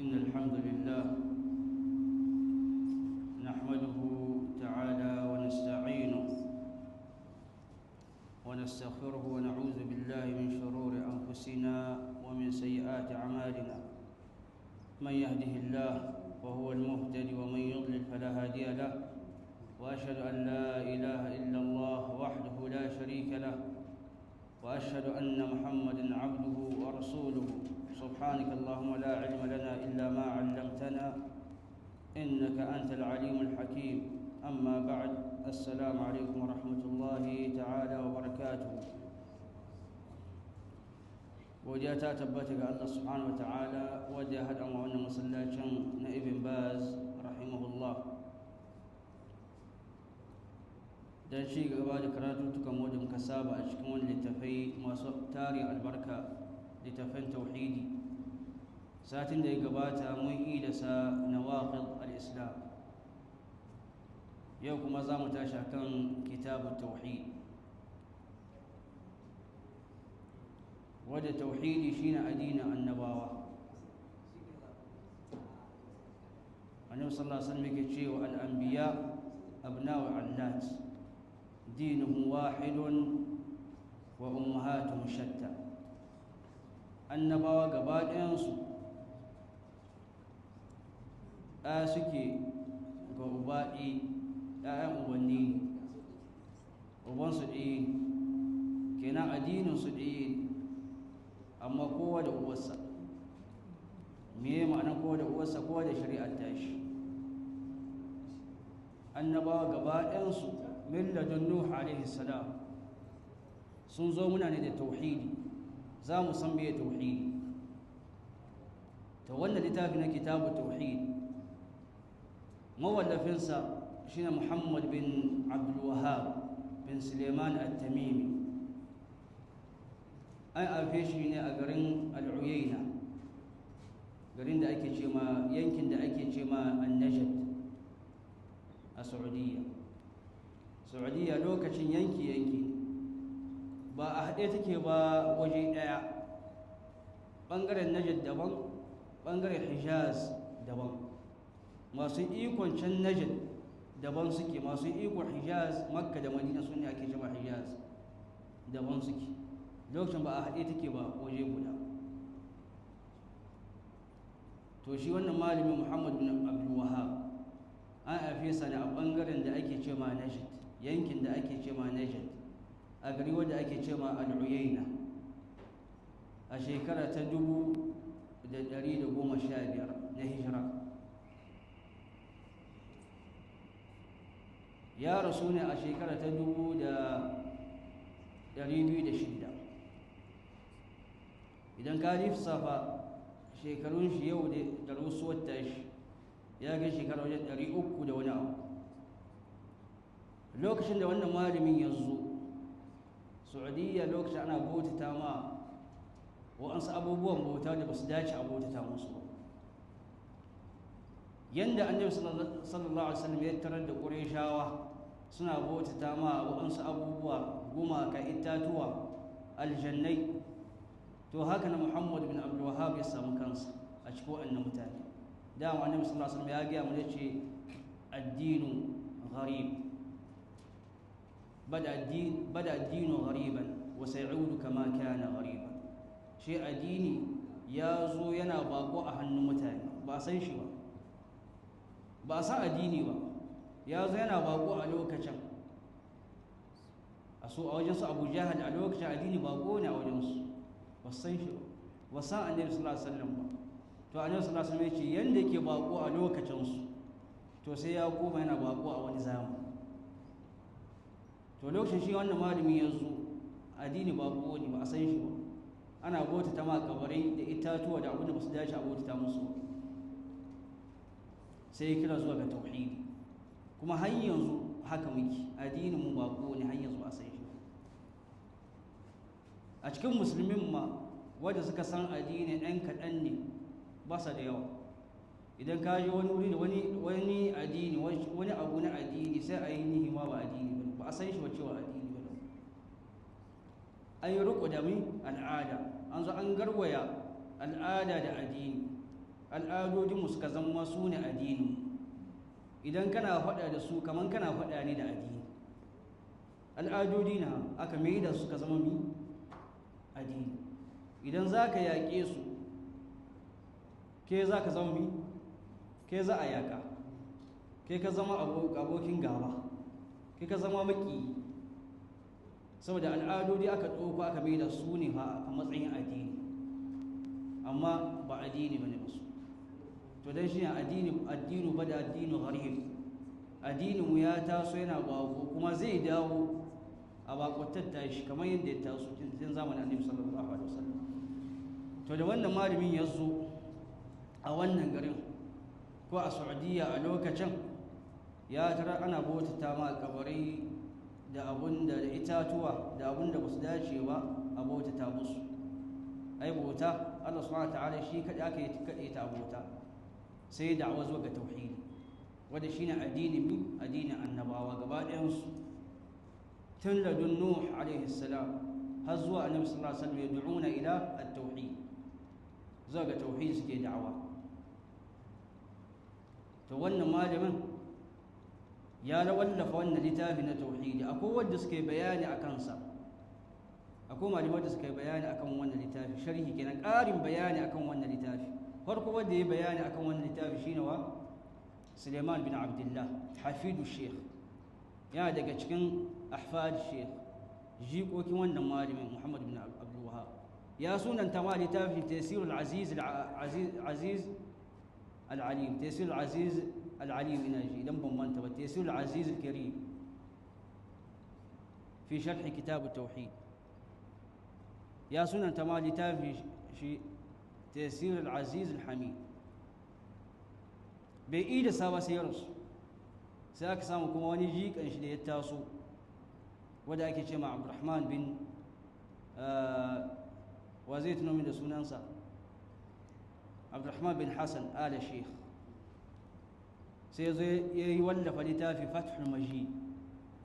إن الحمد لله نحمده تعالى ونستعينه ونستغفره ونعوذ بالله من شرور أنفسنا ومن سيئات أعمالنا. من يهده الله فهو المهتد ومن يضلل فلا هادي له، وأشهد أن لا إله إلا الله وحده لا شريك له، وأشهد أن محمدا عبده ورسوله. سبحانك اللهم لا علم لنا إلا ما علمتنا إنك أنت العليم الحكيم. أما بعد، السلام عليكم ورحمة الله تعالى وبركاته. Godiya ta tabbata ga Allah subhanahu wa ta'ala wadda ya haɗa mu wannan masallacin na Ibn Baz rahimahullah don ci gaba da karatuttukan wadda muka saba a cikin wani littafai masu tarin albarka, littafan tauhidi. Satin da ya gabata mun yi da sa nawaqid al-islam, yau kuma za mu tashi akan kitabut tauhid, wadda tauhidi shine addinin annabawa. Annabi sallallahu alaihi wasallam yake cewa al-anbiya abna'u allat, dinuhum wahidun wa ummahatuhum shatta. Annabawa gaba ɗayansu ɗaya suke ga uba ɗaya, ɗayan ubanni ne, ubansu ɗaya ne, kenan addininsu ɗaya ne, amma kowa da uwarsa. Meye ma'anar kowa da uwarsa? Kowa da shari'ar tashi. Annabawa gaba ɗayansu min ladun Nuh alaihi salam sun zo muna ne da tauhidi. Za mu san meye tauhidi. Ta wannan littafi na kitabu tauhid, mawallafinsa shine Muhammad bin Abdul Wahhab bin Suleiman at-Tamimi. An haife shi ne a garin Al-Uyayna, garin da ake ce ma, yankin da ake ce ma An-Najd a Saudiya. Saudiya lokacin yanki yanki ba a haɗe take ba waje ɗaya. Ɓangaren Najd daban, ɓangaren Hijaz daban. Masu ikon can Najd daban suke, masu ikon Hijaz, Makka da Madina su ne ake ce ma Hijaz, daban suke. Lokacin ba a haɗe take ba waje guda. To shi wannan malamin Muhammad bin Abdul Wahhab an haife sa ne a ɓangaren da ake ce ma Najd, yankin da ake ce ma Najd, a gari wanda ake ce ma Al-Uyayna, a shekara ta 1115 na hijira. Ya rasu ne a shekara ta 2206. Idan ka lissafa shekarun shi yau da rasuwar tashi, ya kai shekara wajen 300 da wani abu. Lokacin da wannan malamin ya zo Saudiya, lokacin ana bautata ma wa'ansu abubuwan bauta da ba su dace a bautata musu ba. Yanda Annabi sallallahu alaihi wasallam ya tarar da Qurayshawa suna bautata ma wa'ansu abubuwa, gumaka, itatuwa, aljannai, to haka na Muhammad bin Abdul Wahhab ya samu kansa a cikin waɗannan mutane. Dama Annabi sallallahu alaihi wasallam ya gaya mana ce addinu gharib, bada addinu ghariban wa sayaudu kama kana ghariban. Shi addini ya zo yana bako a hannun mutane, ba san shi ba, ba san addini ba, ya zo yana bako a lokacin. A so a wajen su Abu Jahal a lokacin addini bako ne a wajen su, ba san shi ba, ba san Annabi sallallahu alaihi wasallam ba. To Annabi sallallahu alaihi wasallam ya ce yanda yake bako a lokacin su, to sai ya koma yana bako a wani zamani. To lokacin shi wannan malami ya zo, addini bako ne, ba a san shi ba, ana bautata ma kabarai da itatuwa da abin da ba su dace a bautata musu ba. Sai ya kira zuwa ga tauhidi. Kuma har yanzu haka muke, addinin mu bako ne, har yanzu ba a san shi ba. A cikin musulmin ma wanda suka san addini ɗan kaɗan ne, ba sa da yawa. Idan ka je wani wuri da wani addini, wani abu na addini, sai a yi nihi ma ba addini ba, ba a san shi ba cewa addini ba. An yi riƙo da min al'ada, an zo an garwaya al'ada da addini. Al'adodinmu suka zama su ne addini. Idan kana faɗa da su kaman kana faɗa ne da addini. Al'adodi na aka mai da suka zama mi addini. Idan za ka yaƙe su, ke za ka zama mi, ke za a yaƙa, ke ka zama abokin gaba, ke ka zama maƙiyi. Saboda al'adodi aka ɗauko aka mai da su ne a matsayin addini, amma ba addini ba ne ba su. To dan shi addini, addinu ba da addinu gharib. Addinin mu ya taso yana bako, kuma zai dawo a bakotar tashi kamar yadda ya taso tun zamanin Annabi sallallahu alaihi wasallam. To da wannan malamin ya zo a wannan garin ko a Saudiya a lokacin, ya tara ana bautata ma kabarai da abun da itatuwa da abun da basu dace ba a bautata musu. Ai bauta Allah subhanahu wataala shi kadai aka yi kadai ta bauta, sai da'awa zuwa ga tauhidi, wanda shine addinin mi, addinin annabawa gaba ɗayan su, tun ladun Nuh alaihi salam har zuwa Annabi sallallahu alaihi wasallam, yad'una ila at-tauhid, zuwa ga tauhid suke da'awa. To wannan malamin ya wallafa wannan littafi na tauhidi. Akwai wanda suke bayani a kansa, akwai malamai da suka yi bayani akan wannan littafi, sharhi kenan, ƙarin bayani akan wannan littafi. Farko wanda ya bayani akan wannan littafi shine wa Suleiman bin Abdullah, hafidu Sheikh, yana daga cikin ahfad Sheikh, jikokin wannan malamin Muhammad bin Abdul Wahhab. Ya sunanta ma littafi Taysirul Aziz Aziz Al-Alim, Taysirul Aziz Al-Alim, ina ji idan ban manta ba, Taysirul Aziz Al-Karim fi sharh kitab at-tauhid. Ya sunanta ma littafi shi Taysir Al-Aziz Al-Hamid. Bai ida sa ba sai ya rasu. Sai aka samu kuma wani jikan shi da ya taso, wanda ake ce ma Abdurrahman bin wa zai tuno min da sunansa, Abdurrahman bin Hassan Ala Sheikh. Sai ya zo ya yi wallafa littafi Fathul Majid,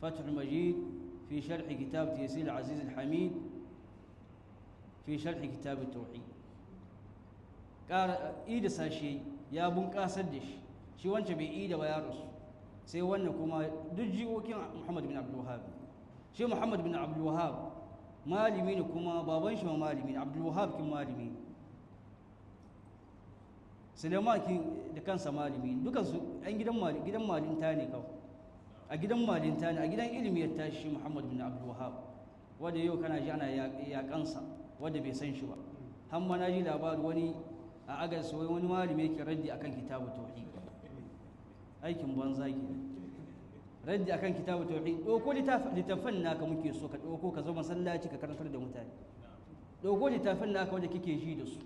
Fathul Majid fi sharh kitab Taysir Al-Aziz Al-Hamid fi sharh kitab at-tauhid. Ƙara ida sashe ya bunƙasar da shi, shi wancan bai ida ba ya rasu. Sai wannan kuma duk jikokin Muhammad bin Abdul Wahhab. Shi Muhammad bin Abdul Wahhab malami ne, kuma baban shi ma malami ne, Abdul Wahhab kin malami ne, Suleiman kin da kansa malami ne, dukan su ɗan gidan gidan malinta ne kawai, a gidan malinta ne, a gidan ilimi ya tashi Muhammad bin Abdul Wahhab, wanda yau kana ji ana yaƙansa wanda bai san shi ba. Har ma na ji labari wani a agas wani malami yake raddi akan kitabu tauhid. Aikin banza ke raddi akan kitabu tauhid. Ɗauko littafan naka muke so ka ɗauko, ka zo masallaci ka karantar da mutane. Ɗauko littafan naka wanda kike ji da su,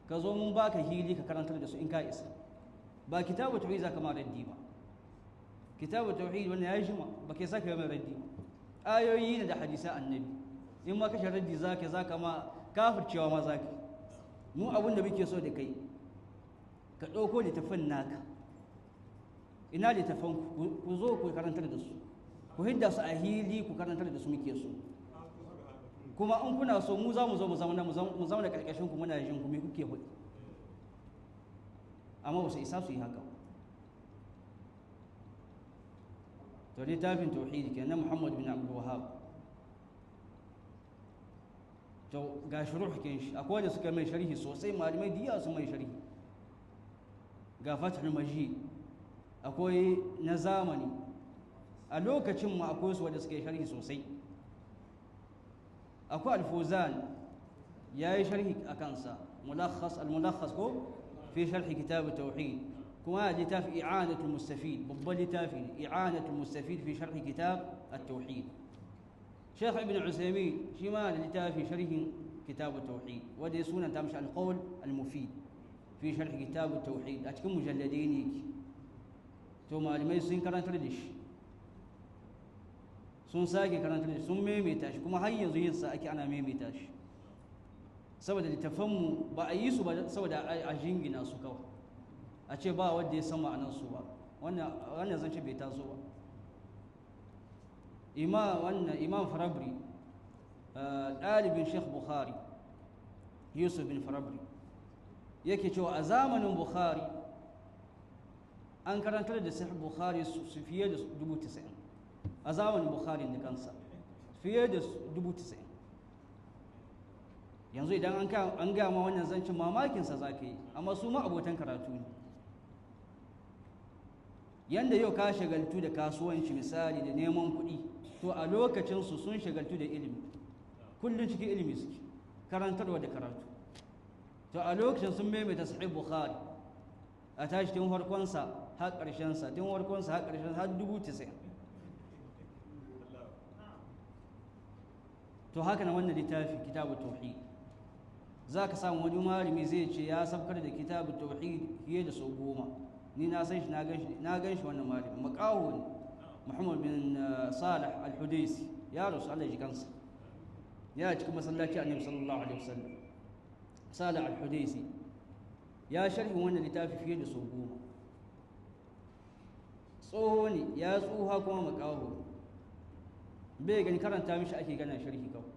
ka zo mun baka hili ka karantar da su in ka isa. Ba kitabu tauhid zaka ma raddi ba. Kitabu tauhid wannan ya jima ba kai saka mai raddi ba. Ayoyi ne da hadisa annabi. In ma kashe raddi zaka zaka ma kafircewa ma zaka. Mu abin da muke so da kai, ka ɗauko littafin naka. Ina littafan ku, zo ku karantar da su, ku hidda su a hili ku karantar da su muke so. Kuma in kuna so mu za mu zo mu zauna mu zauna karkashin ku muna jin ku me kuke faɗi. Amma ba su isa su yi haka. To littafin tauhidi kenan Muhammad bin Abdul Wahhab. To ga shuruh kin shi, akwai da suka mai sharhi sosai, malamai diya su mai sharhi. Ga Fathul Majid, akwai na zamani a lokacin ma akwai su wanda suka yi sharhi sosai. Akwai Al-Fawzan ya yi sharhi a kansa, mulakhas al-mulakhas ko fi sharhi kitab at-tauhid. Kuma ya littafi I'anatul Mustafid, babban littafi ne, I'anatul Mustafid fi sharhi kitab at-tauhid. Sheikh Ibn Usaymin shi ma da littafi sharhin kitab at-tauhid, wanda ya sunanta mishi al-qawl al-mufid fi sharhi kitab at-tauhid, a cikin mujalladai ne yake. To malamai sun karantar da shi, sun sake karantar da shi, sun maimaita shi, kuma har yanzu yin sa ake ana maimaita shi. Saboda littafanmu ba a yi su ba saboda a jingina su kawai, a ce ba wanda ya san ma'anar su ba. Wannan zance bai taso ba. Wannan Imam Farabri, ɗalibin Sheikh Bukhari, Yusuf bin Farabri, Yake cewa a zamanin Bukhari an karantar da Sahih Bukhari su fiye da 90,000 a zamanin Bukhari da kansa fiye da 90,000. Yanzu idan an gama wannan zancin mamakinsa za ka yi, amma su ma abotan karatu ne. Yanda yau ka shagaltu da kasuwanci misali da neman kuɗi, to a lokacinsu sun shagaltu da ilimi, kullum cikin ilimi suke karantarwa da karatu. To a lokacin sun maimaita Sahih Bukhari a tashi tun farkonsa har ƙarshensa, tun farkonsa har ƙarshensa har 90,000. To haka na wannan littafi Kitabu Tauhid za ka samu wani malami zai ce ya sabkar da Kitabu Tauhid fiye da sau 10. Ni na san shi, na gan shi wannan malami makaho ne, Muhammad bin Salih al-Hudaisi, ya rasu Allah ji kansa, ya cikin masallaci Annabi sallallahu alaihi wasallam. Salih al-Hudaisi ya sharhi wannan littafi fiye da sau 10. Tsoho ne, ya tsuha kuma makaho, bai gani, karanta mishi ake gana sharhi kawai.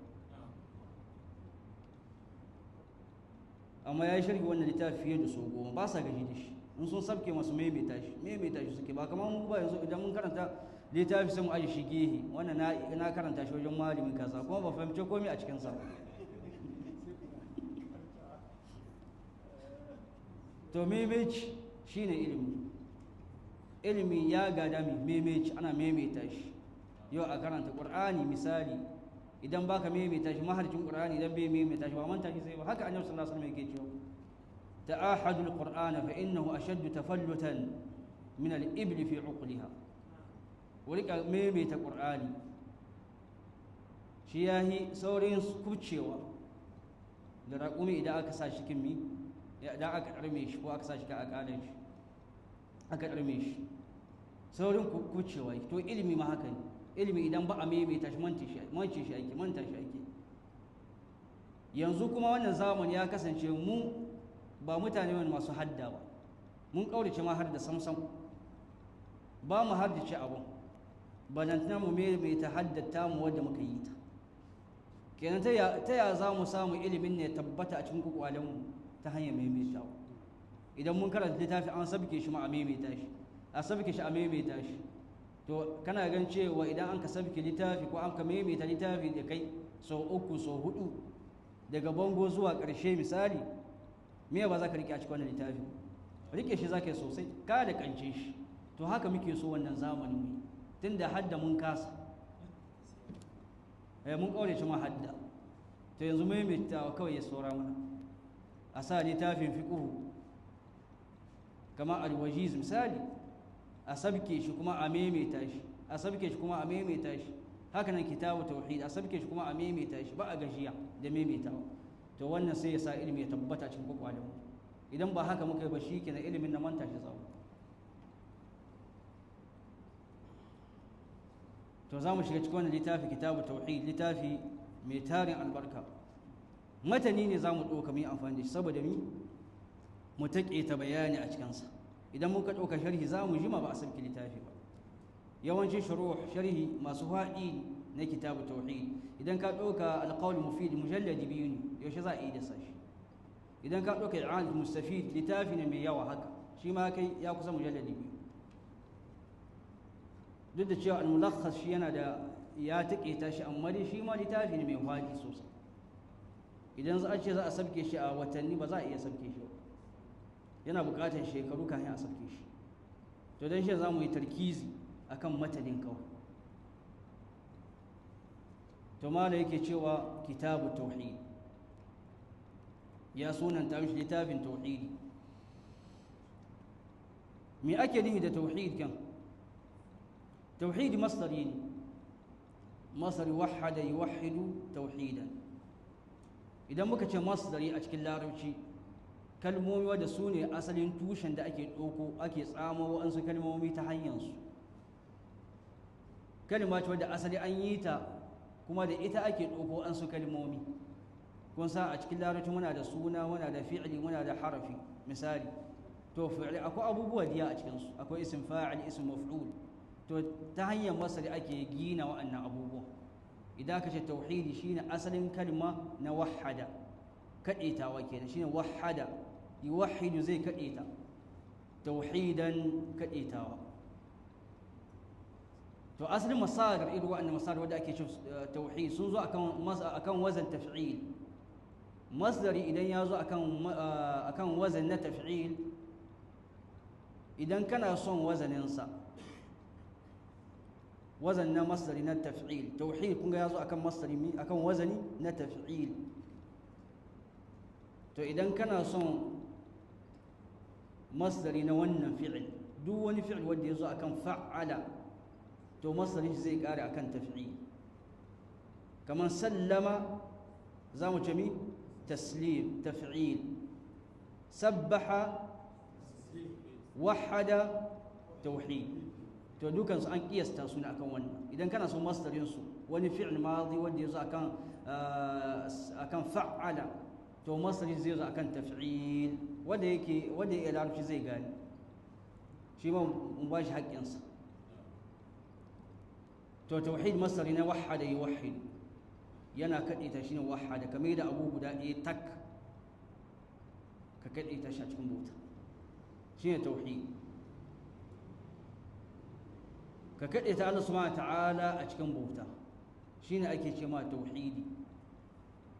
Amma ya yi sharhi wannan littafi fiye da sau 10, ba sa gaji da shi. In sun sabke masu maimaita shi suke, ba kamar mu ba yanzu idan mun karanta littafi sai mu aje shi gehe, wannan na karanta shi wajen malamin kaza kuma ba fahimce komai a cikin sa. To maimaici shine ilimi. Ilimi ya gada mai maimaici, ana maimaita shi. Yau a karanta Qur'ani misali, idan baka maimaita shi, maharcin Qur'ani idan bai maimaita shi ba manta shi sai ba. Haka Annabi sallallahu alaihi wasallam yake cewa ta'ahadu al-Qur'ana fa innahu ashaddu tafallutan min al-ibli fi 'uqliha. Wurika maimaita Qur'ani shi yahi saurin kubcewa da raƙumi idan aka sa shi kimmi, idan aka ɗarme shi ko aka sa shi ka akalan shi aka ɗarme shi, saurin kubcewa. To ilimi ma haka ne. Ilimi idan ba a maimaita shi manta shi ake, manta shi ake. Yanzu kuma wannan zamani ya kasance mu ba mutane wani masu hadda ba, mun kaurace ma har da samsam, ba mu haddace abun, balantana mu maimaita haddata mu wadda muka yi ta. Kenan ta ya za mu samu ilimin ne tabbata a cikin kwakwalenmu ta hanyar maimaitawa. Idan mun karanta littafi an sabke shi ma a maimaita shi, a sabke shi a maimaita shi. To kana gan cewa idan an ka sabke littafi ko an ka maimaita littafi da kai sau 3 sau 4 daga bango zuwa ƙarshe misali, me ba za ka rike a cikin wannan littafi? Rike shi za ka yi sosai, ka da kance shi. To haka muke so wannan zamanin mu, tunda hadda mun kasa, mun kaurace ma hadda. To yanzu maimaitawa kawai ya saura mana. A sa littafin fiqhu kama alwajiz misali, a sabke shi kuma a maimaita shi, a sabke shi kuma a maimaita shi. Haka nan Kitabu Tauhid a sabke shi kuma a maimaita shi, ba a gajiya da maimaitawa. To wannan sai ya sa ilimi ya tabbata cikin kwakwalen. Idan ba haka muka yi ba shikenan ilimin na manta shi zamu. To za mu shiga cikin wannan littafi Kitabu Tauhid, littafi mai tarin albarka. Matani ne za mu ɗauka mu yi amfani da shi saboda mu taƙaita bayani a cikinsa. Idan muka ɗauka sharhi za mu jima ba a sabki littafi ba. Yawancin sharhi masu faɗi na Kitabu Tauhid, idan ka ɗauka Alƙawl Mufid mujalladi 2 ne, yaushe za a yi da sashi. Idan ka ɗauka I'anat Mustafid littafi ne mai yawa haka, shi ma kai ya kusa mujalladi 2. Duk da cewa al-mulakhas shi yana da ya taƙaita shi, amma dai shi ma littafi ne mai faɗi sosai. Idan za a ce za a sabke shi a watanni ba za a iya sabke shi ba, yana buƙatar shekaru kafin a sabke shi. To don shi za mu yi tarkizi akan matanin kawai. To mala yake cewa Kitabu Tauhid, ya sunanta mishi littafin tauhidi. Me ake nufi da tauhid kan? Tauhidi masdari ne, masdari wahada yuwahhidu tauhidan. Idan muka ce masdari a cikin larabci, kalmomi wadda su ne asalin tushen da ake ɗauko ake tsamo waɗansu kalmomi ta hanyarsu. Kalma ce wadda asali an yi ta kuma da ita ake ɗauko waɗansu kalmomi. Kun san a cikin larabci muna da suna, muna da fi'ili, muna da harafi misali. To fi'ili akwai abubuwa diya a cikinsu, akwai isim fa'il, isim maf'ul. To ta hanyar masdari ake gina waɗannan abubuwa. Idan ka ce tauhidi shine asalin kalma na wahada, kaɗaitawa kenan, shine wahada Yuwahhidu zai kaɗe ta, tauhidan kaɗetawa. To asalin masadar irin wa'annan masadar wadda ake ce tauhid sun zo akan wazan taf'il. Masdari idan ya zo akan wazan na taf'il, idan kana son wazaninsa, wazan na masdari na taf'il, tauhid kun ga ya zo akan masdari akan wazani na taf'il. To idan kana son masdari na wannan fi'il, duk wani fi'il wanda ya zo akan fa'ala, to masdarin shi zai kare akan taf'il. Kaman sallama za mu ce mi taslim, taf'il. Sabbaha, wahada, tauhid. To dukansu an kiyasta su ne akan wannan. Idan kana son masdarin su, wani fi'il madi wanda ya zo akan fa'ala, to masdarin zai zo akan taf'il. Wanda yake wanda ya larabci zai gane, shi ma mun ba shi haƙƙinsa. To tauhid masdari na wahada yuwahhid, yana kaɗaita shi ne wahada, kamar da abu guda ɗaya tak ka kaɗaita shi a cikin bauta, shi ne tauhid. Ka kaɗaita Allah subhanahu ta'ala a cikin bauta, shi ne ake ce ma tauhidi.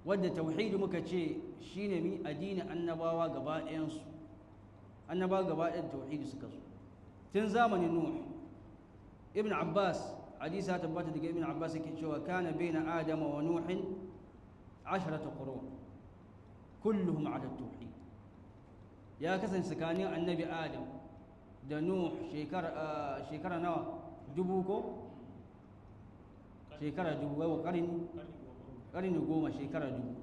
Wadda tauhidi muka ce shi ne mi addinin annabawa gaba ɗayansu, annabawa gaba ɗayan tauhidi suka zo tun zamanin Nuh. Ibn Abbas, hadisi ya tabbata daga Ibn Abbas yake cewa kana baina Adama wa Nuhin 10 qurun kulluhum ala tauhid. Ya kasance tsakanin annabi Adam da Nuh shekara nawa? Dubu ko? Shekara dubu, wai karni 10, shekara 1000.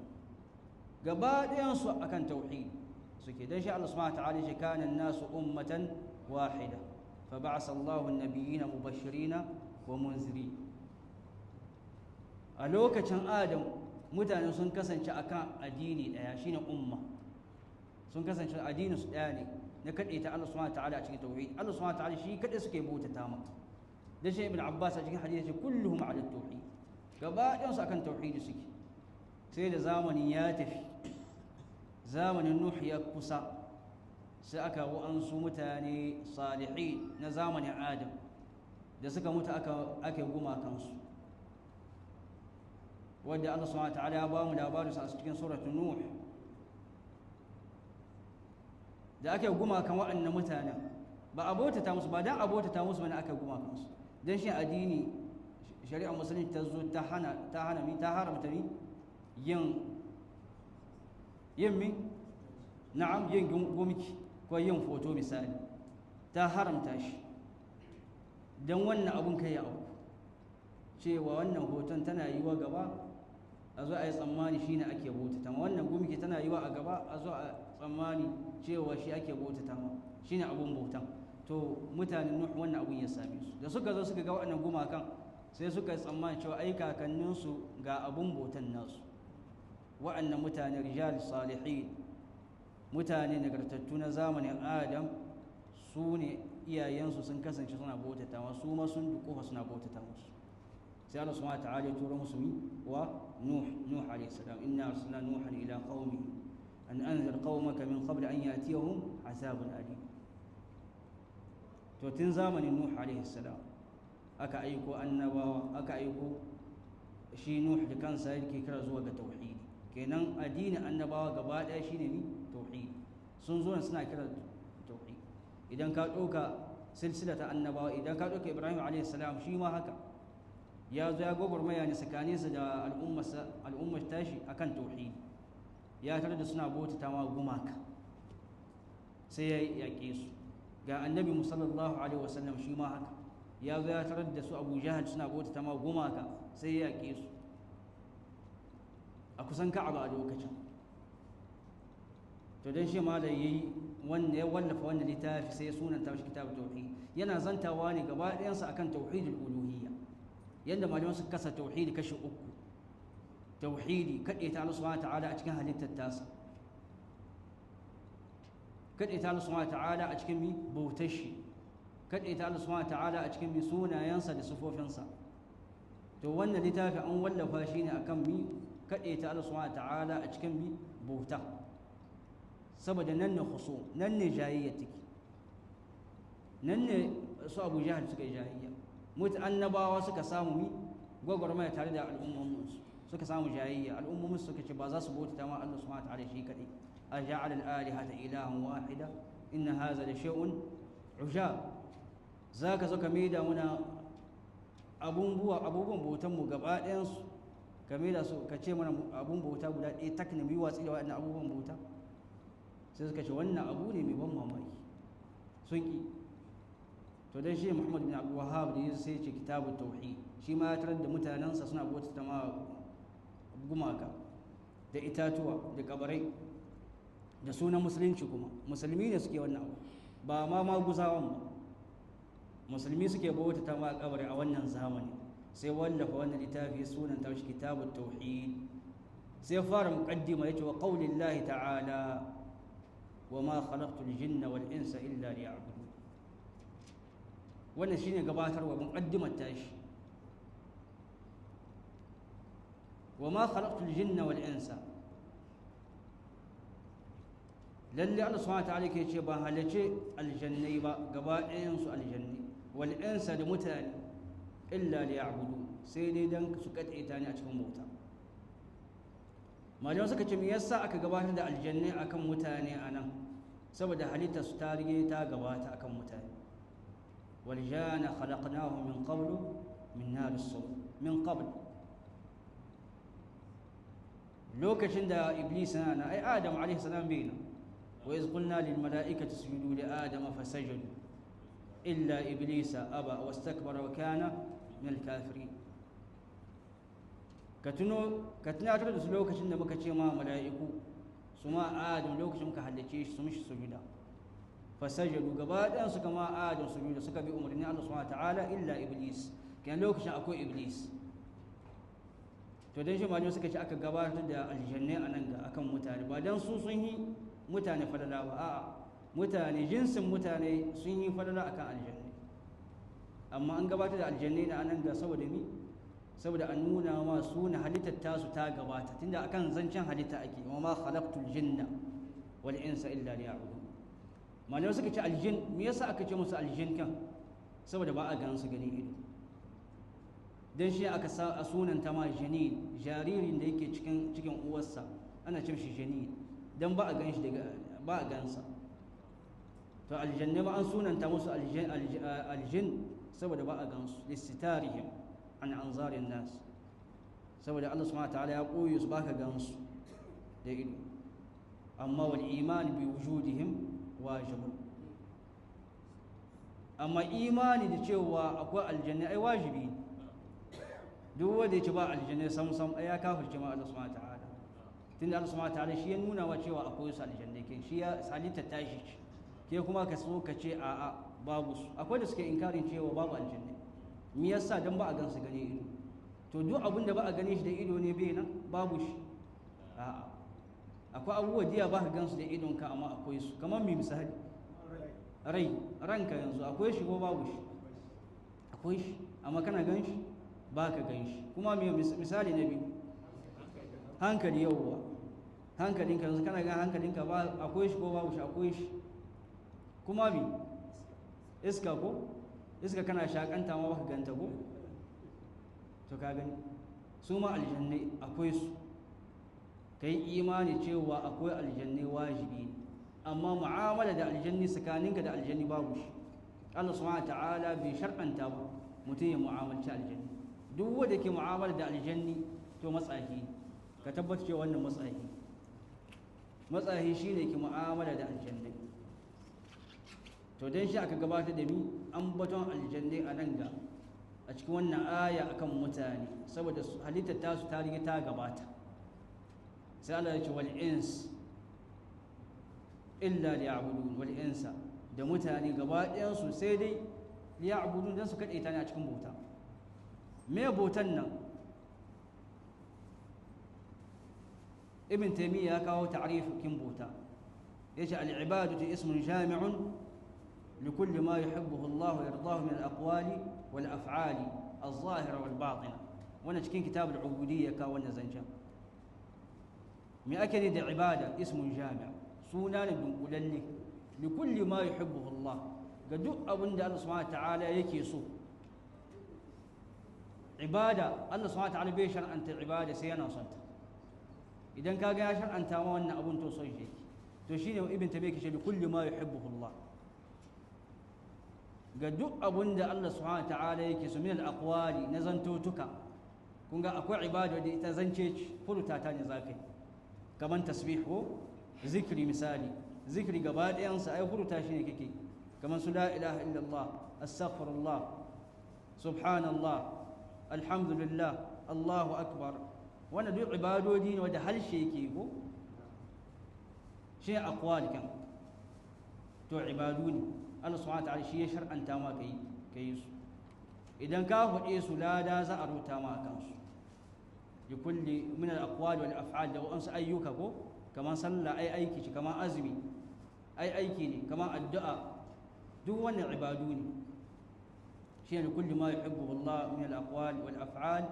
Gaba ɗayansu akan tauhid suke. Dan shi Allah subhanahu wa ta'ala shi kana nasu ummatan wahida fa ba'atha Allahu an-nabiyyina mubashshirina wa munziri. A lokacin Adam mutane sun kasance akan addini ɗaya, shine umma. Sun kasance addinin su ɗaya ne na kaɗaita Allah subhanahu wa ta'ala a cikin tauhid. Allah subhanahu wa ta'ala shi kaɗai suke bautata ma. Da shi Ibn Abbas a cikin hadisi kulluhum ala tauhid, gaba ɗayan su akan tauhidi suke. Sai da zamanin ya tafi, zamanin Nuh ya kusa, sai aka wa'ansu mutane salihin na zamanin Adam da suka mutu aka gumakansu, wadda Allah subhanahu wa ta'ala ya ba mu labarin su a cikin suratul Nuh. Da aka gumakan wa'annan mutanen, ba a bautata musu ba, dan a bautata musu bane aka gumakansu. Dan shi addini shari'ar musulunci ta zo ta hana mi ta haramta mi yin mi na'am yin gumki ko yin foto misali, ta haramta shi. Dan wannan abun kai ya auku, cewa wannan hoton tana yiwa gaba a zo a yi tsammani shine ake bautata ma, wannan gumki tana yiwa a gaba a zo a tsammani cewa shi ake bautata ma, shine abun bautan. To mutanen Nuh wannan abun ya same su, da suka zo suka ga wannan gumakan sai suka yi tsammani cewa ai kakanninsu ga abun bautan nasu. Wa'annan mutane rijal salihin, mutane nagartattu na zamanin Adam, su ne iyayensu sun kasance suna bautata ma, su ma sun dukufa suna bautata musu. Sai Allah subhanahu wa ta'ala ya tura musu mi wa Nuh alayhi salam, inna arsalna Nuhan ila qaumihi an anzir qaumaka min qabl an yatiyahum azabun alim. To tun zamanin Nuh alayhi salam aka aiko annabawa, aka aiko shi Nuh da kansa yake kira zuwa ga tauhidi. Kenan addinin annabawa gaba ɗaya shine ni tauhidi. Sun zo suna kira tauhidi. Idan ka ɗauka silsila ta annabawa, idan ka ɗauka Ibrahim alayhi salam shi ma haka ya zo ya gwagwarmaya ne tsakaninsa da al'ummar tashi akan tauhidi. Ya tarar da suna bautata ma gumaka, sai ya yaƙe su. Ga annabi sallallahu alaihi wasallam shi ma haka ya zo ya tarar da su Abu Jahal suna bautata ma gumaka, sai ya yaƙe su a kusan Ka'aba a lokacin. To dan shi ma da yayi wanda ya wallafa wannan littafi sai sunan ta shi kitab tauhid, yana zantawa ne gaba ɗayansa akan tauhidul uluhiyya. Yanda malaman suka kasa tauhidi kashi uku: tauhidi kaɗaita Allah subhanahu ta'ala a cikin halittar tasa, kaɗaita Allah subhanahu ta'ala a cikin mi bautar shi, kaɗaita Allah subhanahu ta'ala a cikin mi sunayensa da sifofinsa. To wannan littafi an wallafa shi ne akan mi kaɗaita Allah subhanahu ta'ala a cikin mi bauta. Saboda nan ne khusu, nan ne jayayya take, nan ne su Abu Jahal suka yi jayayya, mutu annabawa suka samu mi gwagwarmaya tare da al'ummominsu, suka samu jayayya, al'ummomin suka ce ba za su bauta ma Allah subhanahu wa ta'ala shi kadai. Aja'al al-alihata ilahan wahida inna hadha la shay'un ujab. Zaka zo ka maida muna abubuwan bautan mu gaba ɗayan su, ka maida su ka ce mana abun bauta guda ɗaya tak ne, mu yi watsi da waɗannan abubuwan bauta. Sai suka ce wannan abu ne mai ban mamaki, sun ki. To dan shi Muhammad bin Abdul Wahhab da yazo sai ya ce kitabut tauhid, shi ma ya tarar da mutanensa suna bauta ma gumaka da itatuwa da kabarai da sunan musulunci, kuma musulmi ne suke wannan abu, ba ma maguzawan ba, musulmi suke bauta ma kabari a wannan zamani. Sai wallafa wannan littafi sunan ta shi kitabut tauhid. Sai fara muqaddima yace wa qaulillahi ta'ala wa ma khalaqtul jinna wal insa illa liya'budun. Wannan shine gabatarwa muqaddimar tashi. Wa ma khalaqtul jinna wal insa, lalle Allah subhanahu wa ta'ala ke ce ban halice aljannai ba gaba ɗayan su aljanni wal insa da mutane illa liya'budu, sai dai dan su kadaita ni a cikin bauta. Malamai suka ce me yasa aka gabatar da aljannai akan mutane anan? Saboda halitta su ta rige ta gabata akan mutane. Wal jana khalaqnahu min qablu min nar as-sum min qabl. Lokacin da iblis na ai Adam alaihi salam bai nan. Wa iz qulna lil mala'ikati isjudu li adama fasajadu illa iblisa aba wastakbara wa kana min al kafirin. Ka tuno ka tunatar da su lokacin da muka ce ma mala'iku su ma Adam lokacin muka halicce shi su mishi sujuda, fasajadu gaba ɗayan su kama Adam sujuda, suka bi umarnin Allah subhanahu wa ta'ala illa iblis. Kenan lokacin akwai iblis. To dan shi malamai suka ce aka gabatar da aljannai a nan ga akan mutane, ba dan su sun yi mutane falala ba, a'a mutane jinsin mutane sun yi falala akan aljannai, amma an gabatar da aljannai na anan ga saboda mi? Saboda an nuna ma su na halittar tasu ta gabata, tunda akan zancen halitta ake. Wa ma khalaqtul jinna wal insa illa liya'budun. Malamai suka ce aljin me yasa aka ce musu aljin kan? Saboda ba a gan su gani ido. Dan shi aka sa a sunanta ma janin, jaririn da yake cikin cikin uwarsa ana ce shi janin, dan ba a gan shi daga ba a gansa. To aljanna ba an sunanta musu aljin aljin saboda ba a gansu, lissitarihim an anzarin nas, saboda Allah subhanahu wataala ya koyi su baka gansu da ido. Amma wal iman bi wujudihim wajibun, amma imani da cewa akwai aljanna ai wajibi. Duk wanda ya ce ba aljanna sam sam ai ya kafirce ma Allah subhanahu wataala, tunda Allah subhanahu wataala shi ya nuna wa cewa akwai su aljanna, kin shi ya salita tashi ce, ke kuma ka so ka ce a'a babu su. Akwai da suke inkarin cewa babu aljanna, me yasa? Dan ba a gansu gani ido. To duk abin da ba a gane shi da ido ne bai nan babu shi. A'a akwai abubuwa diya ba ka gansu da idon ka amma akwai su. Kamar mi misali rai, ranka yanzu akwai shi ko babu shi? Akwai shi, amma kana gan shi ba ka gan shi. Kuma mi misali na biyu hankali, yauwa hankalinka yanzu kana gan hankalinka ba akwai shi ko babu shi? Akwai shi. Kuma mi iska ko iska kana shakanta ma baka ganta ko? To ka gani su ma aljannai akwai su. Kai imani cewa akwai aljannai wajibi ne, amma mu'amala da aljanni tsakaninka da aljanni babu shi. Allah subhanahu wa ta'ala bai shar'anta ba mutum ya mu'amalci aljanni. Duk wanda ke mu'amala da aljanni to matsahi, ka tabbata cewa wannan matsahi matsahi shine ke mu'amala da aljannai. To dan shi aka gabatar da mi ambaton aljannai a nan ga a cikin wannan aya akan mutane, saboda halittar tasu ta riga ta gabata. Sai Allah ya ce wal ins illa liya'budun, wal insa da mutane gaba ɗayan su sai dai liya'budun dan su kadaita ne a cikin bauta. Me bautan nan? Ibn Taymiyyah ya kawo ta'rifin bauta, yace al-ibadatu ismun jami'un لكل ما يحبه الله ويرضاه من الأقوال والأفعال الظاهرة والباطنة. وانا cikin kitab al-ubudiyya ka wannan zancen. Me ake ne da ibada? Ismun jami', Suna ne dunkulalle. Li kulli ma yuhibbuhu Allah, ga duk abin da Allah subhanahu ta'ala yake so. Ibada, Allah subhanahu ta'ala bai shar'anta ibada sai yana son ta. Idan kaga ya shar'anta ma wannan abun, to son shi yake. To shine Ibn Taymiyyah yake ce li kulli ma yuhibbuhu Allah, ga duk abun da Allah subhanahu ta'ala yake so, min al-aqwali, na zantotuka. Kun ga akwai ibada da ita zance ce, furta ta ne zakai, kaman tasbih ko zikri. Misali, zikri gaba ɗayansa ai furta shi ne kake, kaman su la ilaha illallah, astaghfirullah, subhanallah, alhamdulillah, Allahu akbar. Wannan duk ibadodi ne wanda harshe yake ko shi ne aqwal kan. To ibadu ne, Allah subhanahu wa ta'ala shi ya shar'anta ma kai su. Idan ka faɗe su, lada za a rubuta ma a kansu. Li kulli min al aqwal wal af'al, da wasu ayyuka ko kamar sallah ai aiki ce, kamar azumi ai aiki ne, kamar addu'a, duk wannan ibadu ne. Shi ne kulli ma yuhibbu Allah min al aqwal wal af'al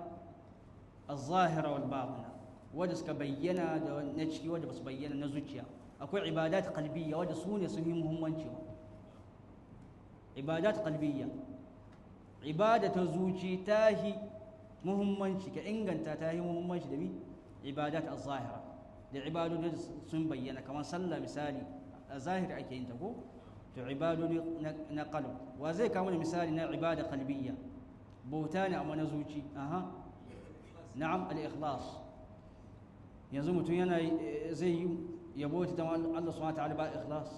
al-zahira wal batina, wanda suka bayyana da na ciki, wanda ba su bayyana, na zuciya. Akwai ibadat qalbiyya wanda su ne sun yi muhimmanci. Ibadat qalbiyya, ibada ta zuci ta yi muhimmanci, ka inganta ta yi muhimmanci da mi ibadat az-zahira, da ibadodi sun bayyana, kamar sallah misali, a zahiri ake yin ta ko. To ibadodi na qalb, wa zai kawo mana misali na ibada qalbiyya, bauta ne amma na zuci? Aha, na'am, al-ikhlas. Yanzu mutum yana zai yi yabo ta Allah subhanahu wa ta'ala ba ikhlas.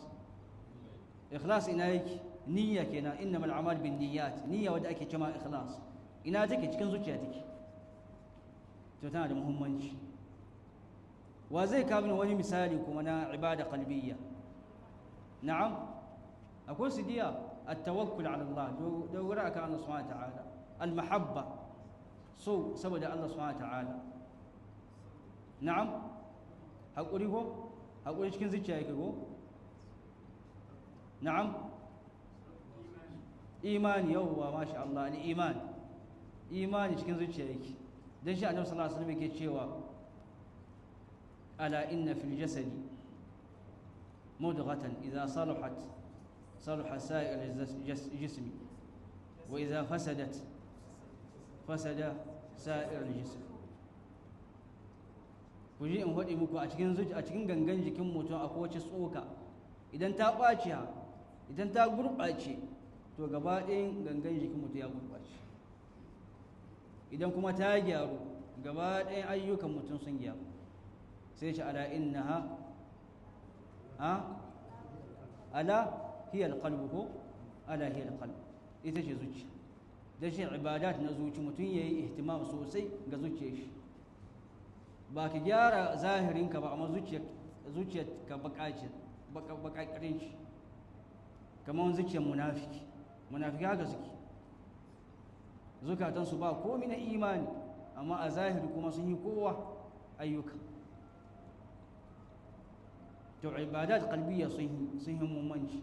Ikhlas ina yake? Niyya kenan. Innamal a'mal bin niyyat. Niyya wadda ake cewa ikhlas, ina take? Cikin zuciya take. To tana da muhimmanci. Wa zai kawo mini wani misali kuma na ibada qalbiyya? Na'am, akwai su diya. At-tawakkul ala Allah, dogara akan Allah subhanahu wa ta'ala. Al-mahabba, so saboda Allah subhanahu wa ta'ala. Na'am, haƙuri ko? Haƙuri cikin zuciya yake ko? Na'am, imani. Yawwa, masha Allah, al-iman, imani cikin zuciya yake. Dan shi Annabi sallallahu alaihi wasallam yake cewa: ala inna fil jasadi mudghatan, idza saluhat saluha sa'ir al-jismi, wa idza fasadat fasada sa'ir al-jism. Ku ji in faɗi muku, a cikin zuci, a cikin gangan jikin mutum akwai wace tsoka. Idan ta ɓaci, idan ta gurɓace, to gaba ɗayan gangan jikin mutum ya gurɓace. Idan kuma ta gyaru, gaba ɗayan ayyukan mutum sun gyaru. Sai shi: ala innaha ha ala hiya alqalb ko ala hiya alqalb. Ita ce zuciya. Da shi ibadat na zuci, mutum yayi ihtimam sosai ga zuciyar shi. Ba ka gyara zahirinka ba, amma zuciyar ka baka ce, baka ce, kamar zuciyar munafiki. Munafiki haka suke, zukatansu ba komi na imani, amma a zahiri kuma sun yi kowa ayyuka. To ibadat qalbiyya sun yi muhimmanci.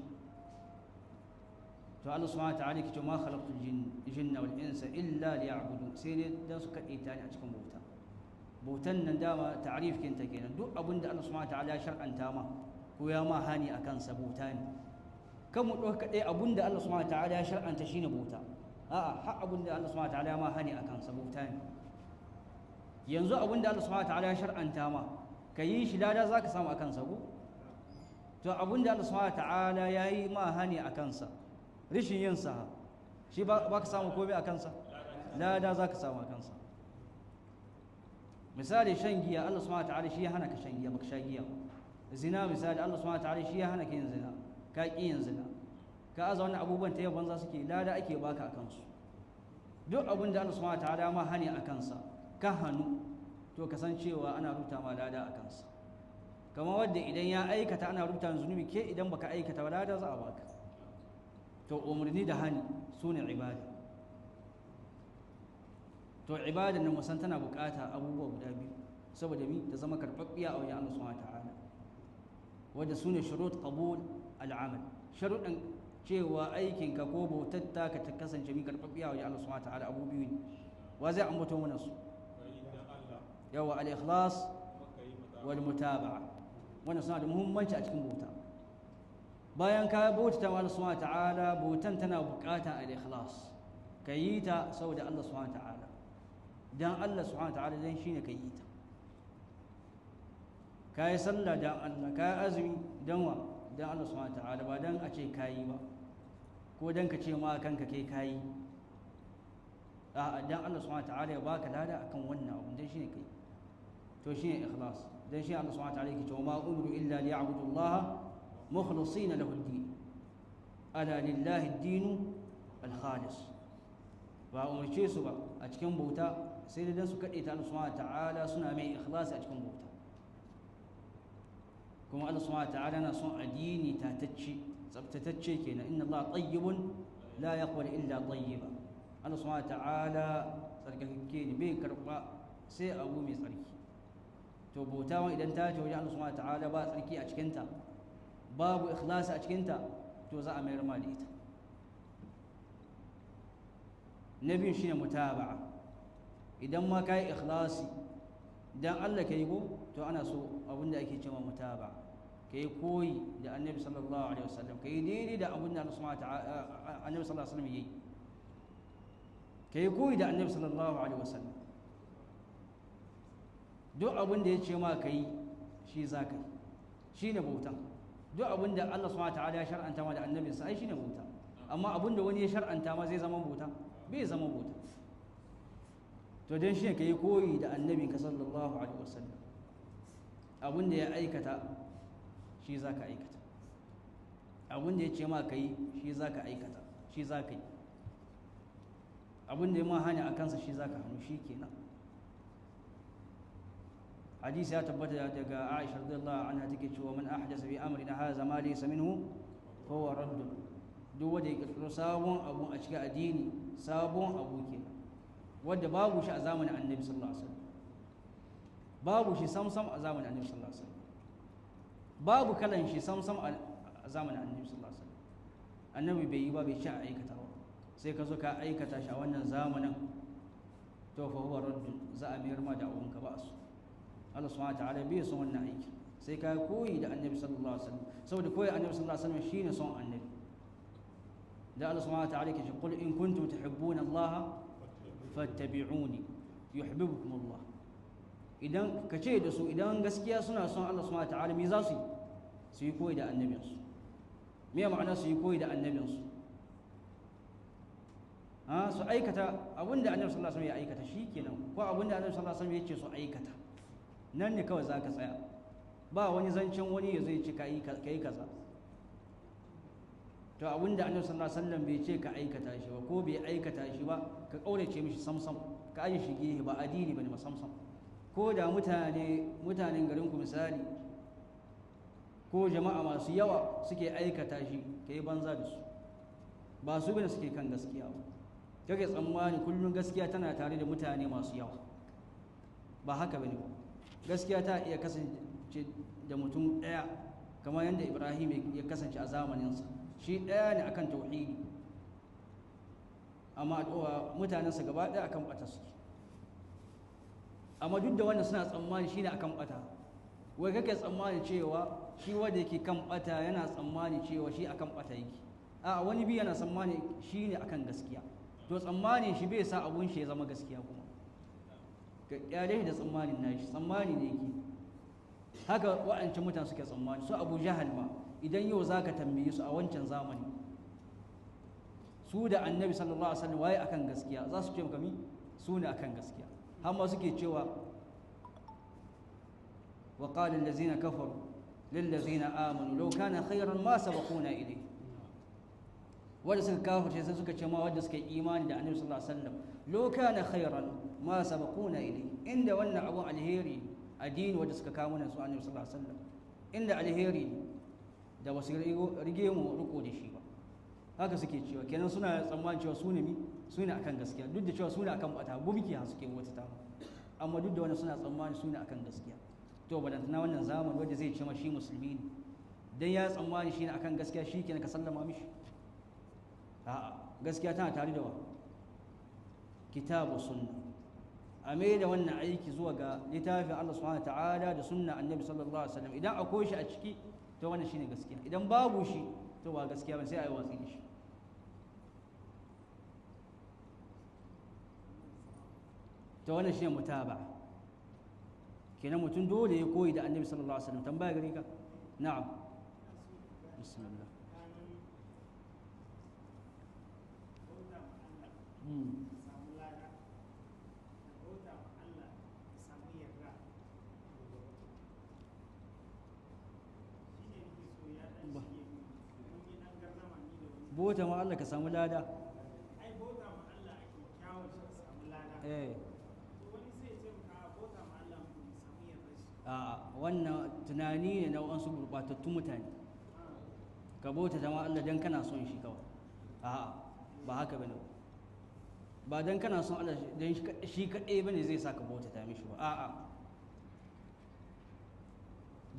To Allah subhanahu wa ta'ala yake cewa: ma khalaqtul jinna wal insa illa liya'budun, sai dai dan su kadaita ni a cikin bauta. Bautan nan dama ta'rif kinta kenan. Duk abin da Allah subhanahu wa ta'ala ya shar'anta ma ko ya ma hani akan sa, bauta ne. Kan mu ɗauka kaɗai abin da Allah subhanahu wa ta'ala ya shar'anta shine bauta. A'a, har abin da Allah subhanahu wa ta'ala ya ma hani akan sa bauta ne. Yanzu abin da Allah subhanahu wa ta'ala ya shar'anta ma, ka yi shi, lada zaka samu akan sa ko. To abin da Allah subhanahu wa ta'ala ya yi ma hani akan sa, rishin yin sa, shi ba ka samu komai akan sa, lada zaka samu akan sa. Misali, shan giya, Allah subhanahu wa ta'ala shi ya hana ka shan giya, baka sha giya ba. Zina misali, Allah subhanahu wa ta'ala shi ya hana ka yin zina, ka ƙi yin zina. Ka aza wannan abubuwan ta yau banza suke, lada ake baka akan su. Duk abin da Allah subhanahu wa ta'ala ma hani a kansa, ka hannu, to kasancewa ana rubuta ma lada a kansa. Kamar wadda idan ya aikata ana rubuta zunubi, ke idan baka aikata ba lada za a baka. To umarni da hani su ne ibada. To ibada nan musan tana bukata abubuwa guda biyu saboda mi ta zama karɓaɓɓiya a wajen Allah subhanahu ta'ala, wadda su ne shurut qabul al'amal, sharuɗan cewa aikinka ko bautatta ka ta kasance mi karɓaɓɓiya a wajen Allah subhanahu ta'ala. Abu biyu ne. Wa zai ambato mana su? Yawa, al-ikhlas wal mutaba'a. Wannan suna da muhimmanci a cikin bauta. Bayan ka bautata wa Allah subhanahu ta'ala, bautan tana buƙatar al-ikhlas, ka yi ta saboda Allah subhanahu ta'ala, dan Allah subhanahu ta'ala, dan shine ka yi ta. Ka yi sallah dan Allah, ka yi azumi dan wa? Dan Allah subhanahu ta'ala, ba dan a ce ka yi ba ko dan ka ce ma kanka kai ka yi. A'a, dan Allah subhanahu ta'ala ya baka lada akan wannan abu, dan shine kai. To shine ikhlas. Dan shi Allah subhanahu ta'ala yake cewa ma umiru illa liya'budu Allah mukhlisina lahu ad-din, ala lillahi ad-dinu al-khalis. Ba umarce su ba a cikin bauta sai dai dan su kaɗe ta Allah subhanahu ta'ala, suna mai ikhlasi a cikin bauta. Kuma Allah subhanahu ta'ala na son addini tatacce, tsaftatacce kenan. Inna Allah tayyibun la yaqbalu illa tayyiba. Allah subhanahu ta'ala tsarkakakke ne, bai karɓa sai abu mai tsarki. To bauta idan ta ce wajen Allah subhanahu ta'ala ba tsarki a cikinta, babu ikhlasi a cikinta, to za a mayar ma da ita. Na biyu shine mutaba'a. Idan ma ka yi ikhlasi dan Allah ka yi ko, to ana so abin da ake cewa mutaba'a, ka yi koyi da annabi sallallahu alaihi wasallam, ka yi daidai da abin da Allah subhanahu ta'ala annabi sallallahu alaihi wasallam yayi, ka yi koyi da annabi sallallahu alaihi wasallam. Duk abin da ya ce ma ka yi shi za ka yi, shi ne bautan. Duk abin da Allah subhanahu ta'ala ya shar'anta ma da annabinsa, ai shi ne bauta. Amma abin da wani ya shar'anta ma zai zama bauta? Bai zama bauta. To dan shi ne ka yi koyi da annabinka sallallahu alaihi wasallam, abin da ya aikata shi za ka aikata, abin da ya ce ma ka yi shi za ka aikata, shi za ka yi, abin da ya ma hana a kansa shi za ka hannu, shi kenan. Hadisi ya tabbata daga Aisha radiyallahu anha take cewa man ahdasa bi amrina hadha ma laysa minhu fa huwa radd. Duk wanda ya kirkiro sabon abu a cikin addini, sabon abu kenan wanda babu shi a zamanin Annabi sallallahu alaihi wasallam, babu shi samsam a zamanin Annabi sallallahu alaihi wasallam, babu kalan shi samsam a zamanin Annabi sallallahu alaihi wasallam. Annabi bai yi ba, bai ci a aikata ba, sai ka zo ka aikata shi a wannan zamanin, to fa huwa radd, za a mayar ma da abunka ba su. Allah subhanahu ta'ala bai son wannan aiki, sai ka koyi da Annabi sallallahu alaihi wasallam, saboda koyi Annabi sallallahu alaihi wasallam shine son Annabi. Da Allah subhanahu ta'ala yake cewa qul in kuntum tuhibbuna Allah fattabi'uni yuhibbukum Allah. Idan ka ce da su idan gaskiya suna son Allah subhanahu ta'ala, me za su yi? Su yi koyi da annabinsu. Me ma'ana su yi koyi da annabinsu? Ha, su aikata abinda Annabi sallallahu alaihi wasallam ya aikata shikenan, ko abinda Annabi sallallahu alaihi wasallam ya ce su aikata, nan ne kawai za ka tsaya. Ba wani zancen wani ya zai ce ka yi kaza. To abinda Annabi sallallahu alaihi wasallam bai ce ka aikata shi ba ko bai aikata shi ba, ka kaurace mishi samsam, ka aje shi gehe, ba addini bane ba samsam. Ko da mutanen garin ku misali ko jama'a masu yawa suke aikata shi, ka yi banza da su, ba su bane suke kan gaskiya ba. Kake tsammani kullum gaskiya tana tare da mutane masu yawa, ba haka bane ba. Gaskiya ta iya kasance da mutum ɗaya, kamar yadda Ibrahim ya kasance a zamaninsa, shi ɗaya ne akan tauhidi, amma mutanensa gaba ɗaya akan ɓata suke. Amma duk da wannan suna tsammani shi ne akan ɓata. Wai kake tsammani cewa shi wanda yake kan ɓata yana tsammani cewa shi akan ɓata yake? A wani bi yana tsammani shi ne akan gaskiya. To tsammanin shi bai sa abun shi ya zama gaskiya kuma. Ka kyale shi da tsammanin nashi, tsammani ne yake. Haka wa'ancan mutane suke tsammani. Su Abu Jahal ma idan yau zaka tambaye su a wancan zamani, su da Annabi sallallahu alaihi wasallam waye akan gaskiya, za su ce maka mi su ne akan gaskiya. Har ma suke cewa wa qala allazina kafaru lil ladzina amanu law kana khayran ma sabaquna ilayhi. Wanda suka kafirce sai suka ce ma wanda suka yi imani da Annabi sallallahu alaihi wasallam law kana khayran ma sabaquna ilayhi, inda wannan abun alheri addini wanda suka kawo mana su Annabi sallallahu alaihi wasallam, inda alheri da wasu rige mu riko da shi ba. Haka suke cewa kenan, suna tsammanin cewa su ne mi su ne akan gaskiya, duk da cewa su ne akan bata, gumki ha suke wata ta, amma duk da wannan suna tsammani su ne akan gaskiya. To balantana wannan zamani wanda zai ce ma shi musulmi ne, dan ya tsammani shi ne akan gaskiya, shi kenan ka sallama mishi. A'a, gaskiya tana tare da wa? Kitabu sunna. A mai da wannan aiki zuwa ga littafin Allah subhanahu ta'ala da sunna annabi sallallahu alaihi wasallam. Idan akwai shi a ciki, to wannan shine gaskiya. Idan babu shi, to ba gaskiya ba, sai a yi watsi da shi. To wannan shine mutaba. Kenan mutum dole ya koyi da annabi sallallahu alaihi wasallam. Tambaya gare ka? Na'am, bismillah. Bauta ma Allah ka samu lada. Ai bauta ma Allah ake kyawun shi ka samu lada. To wani sai ya ce maka bauta ma Allah mu samu yarda shi. A wannan tunani ne na wasu gurɓatattun mutane. Ka bauta ma Allah dan kana son shi kawai. A'a, ba haka bane. Ba dan kana son Allah dan shi kaɗai bane zai sa ka bauta ta mishi ba. A'a.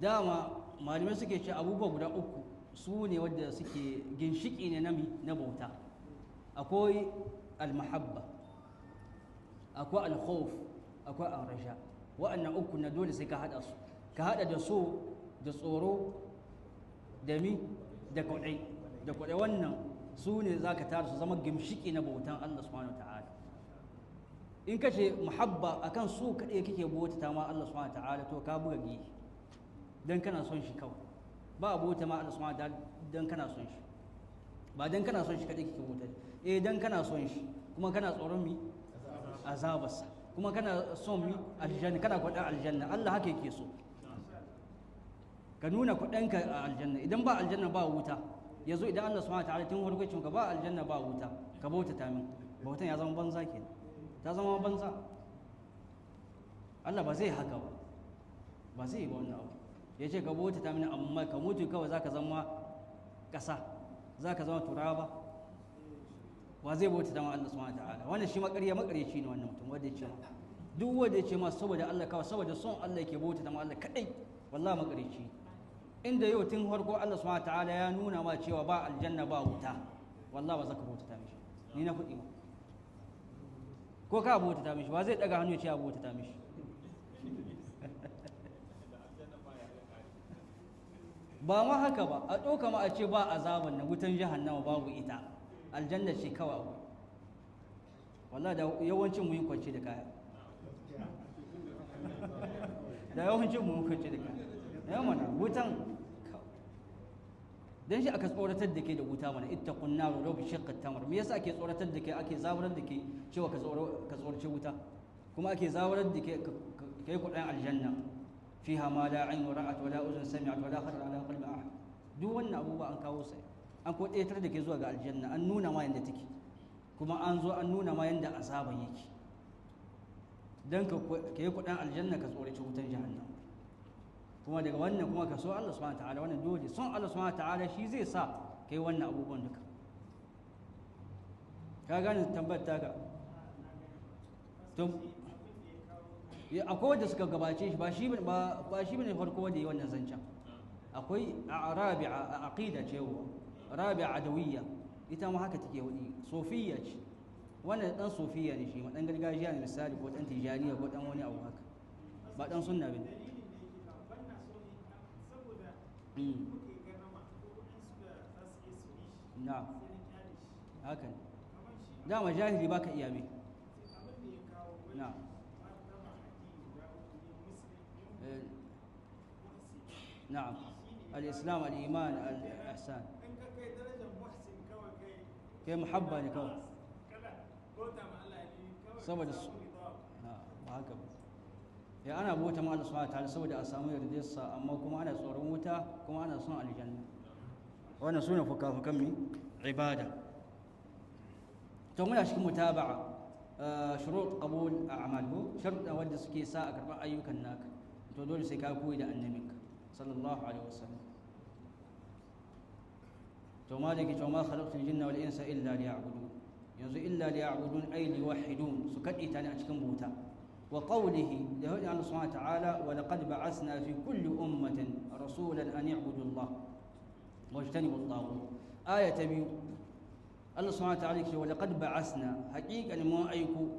Dama malamai suke ce abubuwa guda uku su ne wadda suke ginshiki ne na bauta. Akwai almahabba, akwai alkhawf, akwai arraja. Wa'annan uku na dole sai ka hada su, ka hada da so da tsoro da mi da kwaɗai da kwaɗai. Wannan su ne za ka tara su zama ginshiki na bautan Allah subhanahu wa ta'ala. In ka ce muhabba akan su kaɗai kake bauta ma Allah subhanahu wa ta'ala, to ka buga gihi dan kana son shi kawai. Ba a bauta ma Allah subhanahu wa ta'ala dan kana son shi, ba dan kana son shi kadai kike bauta. Dan kana son shi kuma kana tsoron mi azabarsa, kuma kana son mi aljanna, kana kwaɗan aljanna. Allah haka yake so ka nuna kwaɗanka a aljanna. Idan ba aljanna ba wuta. Yanzu idan Allah subhanahu wa ta'ala tun farko ce ka ba aljanna ba wuta, ka bauta ta min, bautan ya zama banza kenan, ta zama banza. Allah ba zai haka ba, ba zai yi ba wannan abu. Ya ce ka bauta ta mini amma ka mutu kawai za ka zama ƙasa, za ka zama turaba. Wa zai bauta ta ma Allah subhanahu wa ta'ala? Wannan shi maƙarya maƙaryaci ne wannan mutum wanda ya ce ma, duk wanda ya ce ma saboda Allah kawai, saboda son Allah yake bauta ta ma Allah kadai, wallahi maƙaryaci. Inda yau tun farko Allah subhanahu wa ta'ala ya nuna ma cewa ba aljanna ba wuta, wallahi ba za ka bauta ta mishi. Ni na kuɗi ma ko ka bauta ta mishi, ba zai ɗaga hannu ya ce ya bauta ta mishi. Ba ma haka ba, a ɗauka ma a ce ba azaban nan, wutan jahannama babu ita, aljanna ce kawai akwai. Wallahi da yawancin mu yi kwance da kaya, da yawancin mu yi kwance da kaya. Ya mana wutan dan shi aka tsoratar da ke da wuta mana, ittaqun nar wa bi shiqqat tamr. Me yasa ake tsoratar da ke, ake zaburar da ke cewa ka tsoro, ka tsorace wuta, kuma ake zaburar da ke kai kuɗin aljanna? Fiha ma la ayn ra'at wa la uzun sami'at wa la khatar ala qalbi ahad. Duk wannan abubuwa an kawo sai an ko ɗetar da ke zuwa ga aljanna, an nuna ma yanda take, kuma an zo an nuna ma yanda azaban yake, dan ka yi kuɗin aljanna, ka tsoraci wutan jahannam. Kuma daga wannan kuma ka so Allah subhanahu ta'ala. Wannan dole son Allah subhanahu ta'ala shi zai sa kai wannan abubuwan duka. Ka gane tambayar taka? To akwai wanda suka gabace shi, ba shi ba shi bane farko wanda yi wannan zancen. Akwai rabi'a a aqida cewa rabi'a adawiyya, ita ma haka take hudi, sofiya ce. Wannan dan sofiya ne shi ma, dan gargajiya ne misali, ko dan tijaniya ko dan wani abu haka, ba dan sunna bane. Na'am, haka ne. Dama jahili baka iya mai. Na'am. Na'am, al-islam, al-iman, al-ihsan. Kai muhabba ne kawai saboda su ba haka ba. Ya ana bauta ma Allah subhanahu wataala saboda a samu yardarsa, amma kuma ana tsoron wuta, kuma ana son aljanna. Wannan sune fuka-fukan mi ibada. To muna cikin mutaba'a, shurut qabul a'mal, ko sharuɗa wanda suke sa a karɓar ayyukan naka. To dole sai ka koyi da annabinka sallallahu alaihi wasallam. To ma da ke cewa ma khalaqtul jinna wal insa illa liya'budun. Yanzu illa liya'budun ay liwahidun, su kaɗaita ni a cikin bauta. Wa qawlihi, da hudi Allah subhanahu wa ta'ala, wa laqad ba'athna fi kulli ummatin rasulan an i'budu Allah wajtanibu at-taghut. Aya ta biyu, Allah subhanahu wa ta'ala ke wa laqad ba'athna, haqiqan mun aiko,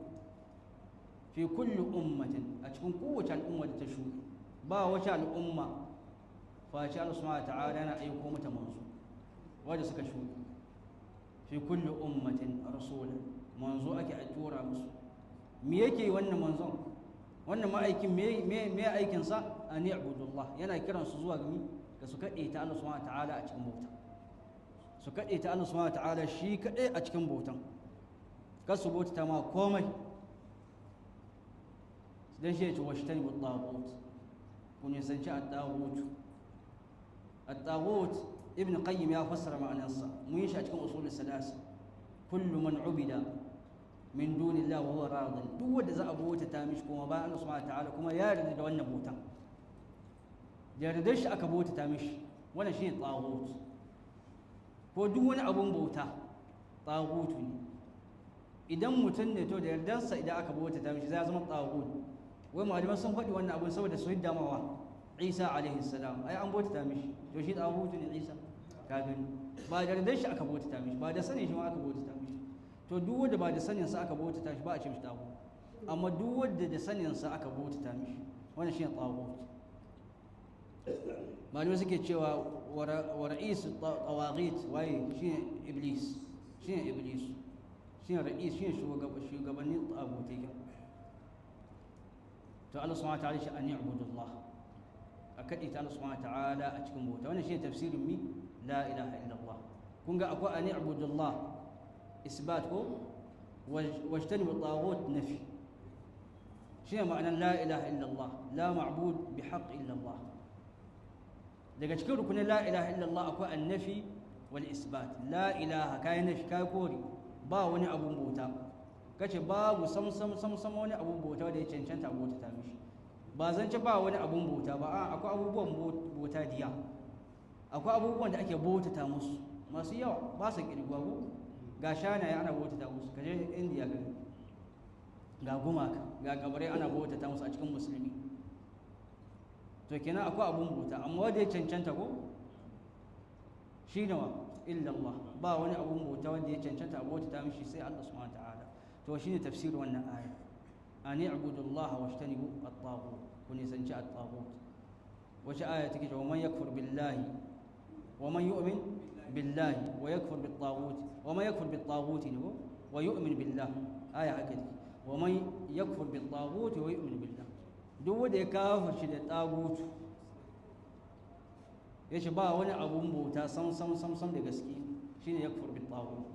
Fi kulli ummatin, a cikin kowace al'umma da ta shuɗe, ba wata al'umma face Allah subhanahu wa ta'ala yana aiko mata manzo wanda suka shuɗe. Fi kulli ummatin rasulan, manzo ake a tura musu. Me yake wannan manzon? Wannan ma'aikin me aikin sa? An i'budullah, yana kiran su zuwa ga mi? Ga su kaɗe ta Allah subhanahu wa ta'ala a cikin bauta, su kaɗe ta Allah subhanahu wa ta'ala shi kaɗai a cikin bautan, kar su bauta ta ma komai. Dan shi ya ce washtani at-taghut, ku nisanci at-taghut. At-taghut Ibn Qayyim ya fassara ma'anarsa, mun yi shi a cikin usul salas. Kullu man ubida min dunillahi wa huwa radin, duk wanda za a bauta ta mishi kuma bayan Allah subhanahu wa ta'ala kuma ya yarda da wannan bautan, da yarda shi aka bauta ta mishi, wannan shine taghut. Ko duk wani abun bauta taghutu ne. Idan mutum ne to da yardarsa idan aka bauta ta mishi zai zama taghut. Wai malaman sun faɗi wannan abun saboda su hiddamawa Isa alaihi salam, ai an bauta ta mishi, to shi taghutu ne Isa. Ka gani, ba da yardar shi aka bauta ta mishi, ba da sanin shi ma aka bauta ta mishi. To duk wanda ba da sanin sa aka bauta ta mishi ba a ce mishi taghut, amma duk wanda da sanin sa aka bauta ta mishi wannan shine taghut. Malamai suke cewa wa ra'is tawaghit waye? Shine Iblis, shine Iblis, shine ra'is, shine shugabannin taghutai. To Allah subhanahu wa ta'ala shi an i'budullah, a kaɗe ta Allah subhanahu wa ta'ala a cikin bauta. Wannan shine tafsirin mi la ilaha illallah. Kun ga akwai an i'budullah isbat ko wajtanibu taghut nafi, shine ma'anar la ilaha illallah, la ma'bud bi haqq illallah. Daga cikin rukunin la ilaha illallah akwai annafi wal isbat. La ilaha kai nafi, kai kore, ba wani abun bauta, kace babu sam sam sam sam wani abun bauta da ya cancanta bauta ta mishi. Ba zance ba wani abun bauta ba, a akwai abubuwan bauta diya, akwai abubuwan da ake bautata musu masu yawa, ba su kirguwa ko. Ga shanaye ana bautata musu, kaje Indiya ka ga gumaka, ga kabarai ana bautata musu a cikin musulmi. To kenan akwai abun bauta, amma wanda ya cancanta ko shi ne wa illa Allah, ba wani abun bauta wanda ya cancanta a bautata mishi sai Allah subhanahu wa ta'ala. To shine tafsirin wannan aya, an i'budu Allah wajtanibu at-taghut, ku nisanci at-taghut. Wace aya take cewa man yakfur billahi wa man yu'min billahi wa yakfur bit-taghut, wa man yakfur bit-taghut ne ko wa yu'min billah, aya haka take, wa man yakfur bit-taghut wa yu'min billah. Duk wanda ya kafirci da taghut, yace ba wani abun bauta sam sam sam sam da gaske, shine yakfur bit-taghut.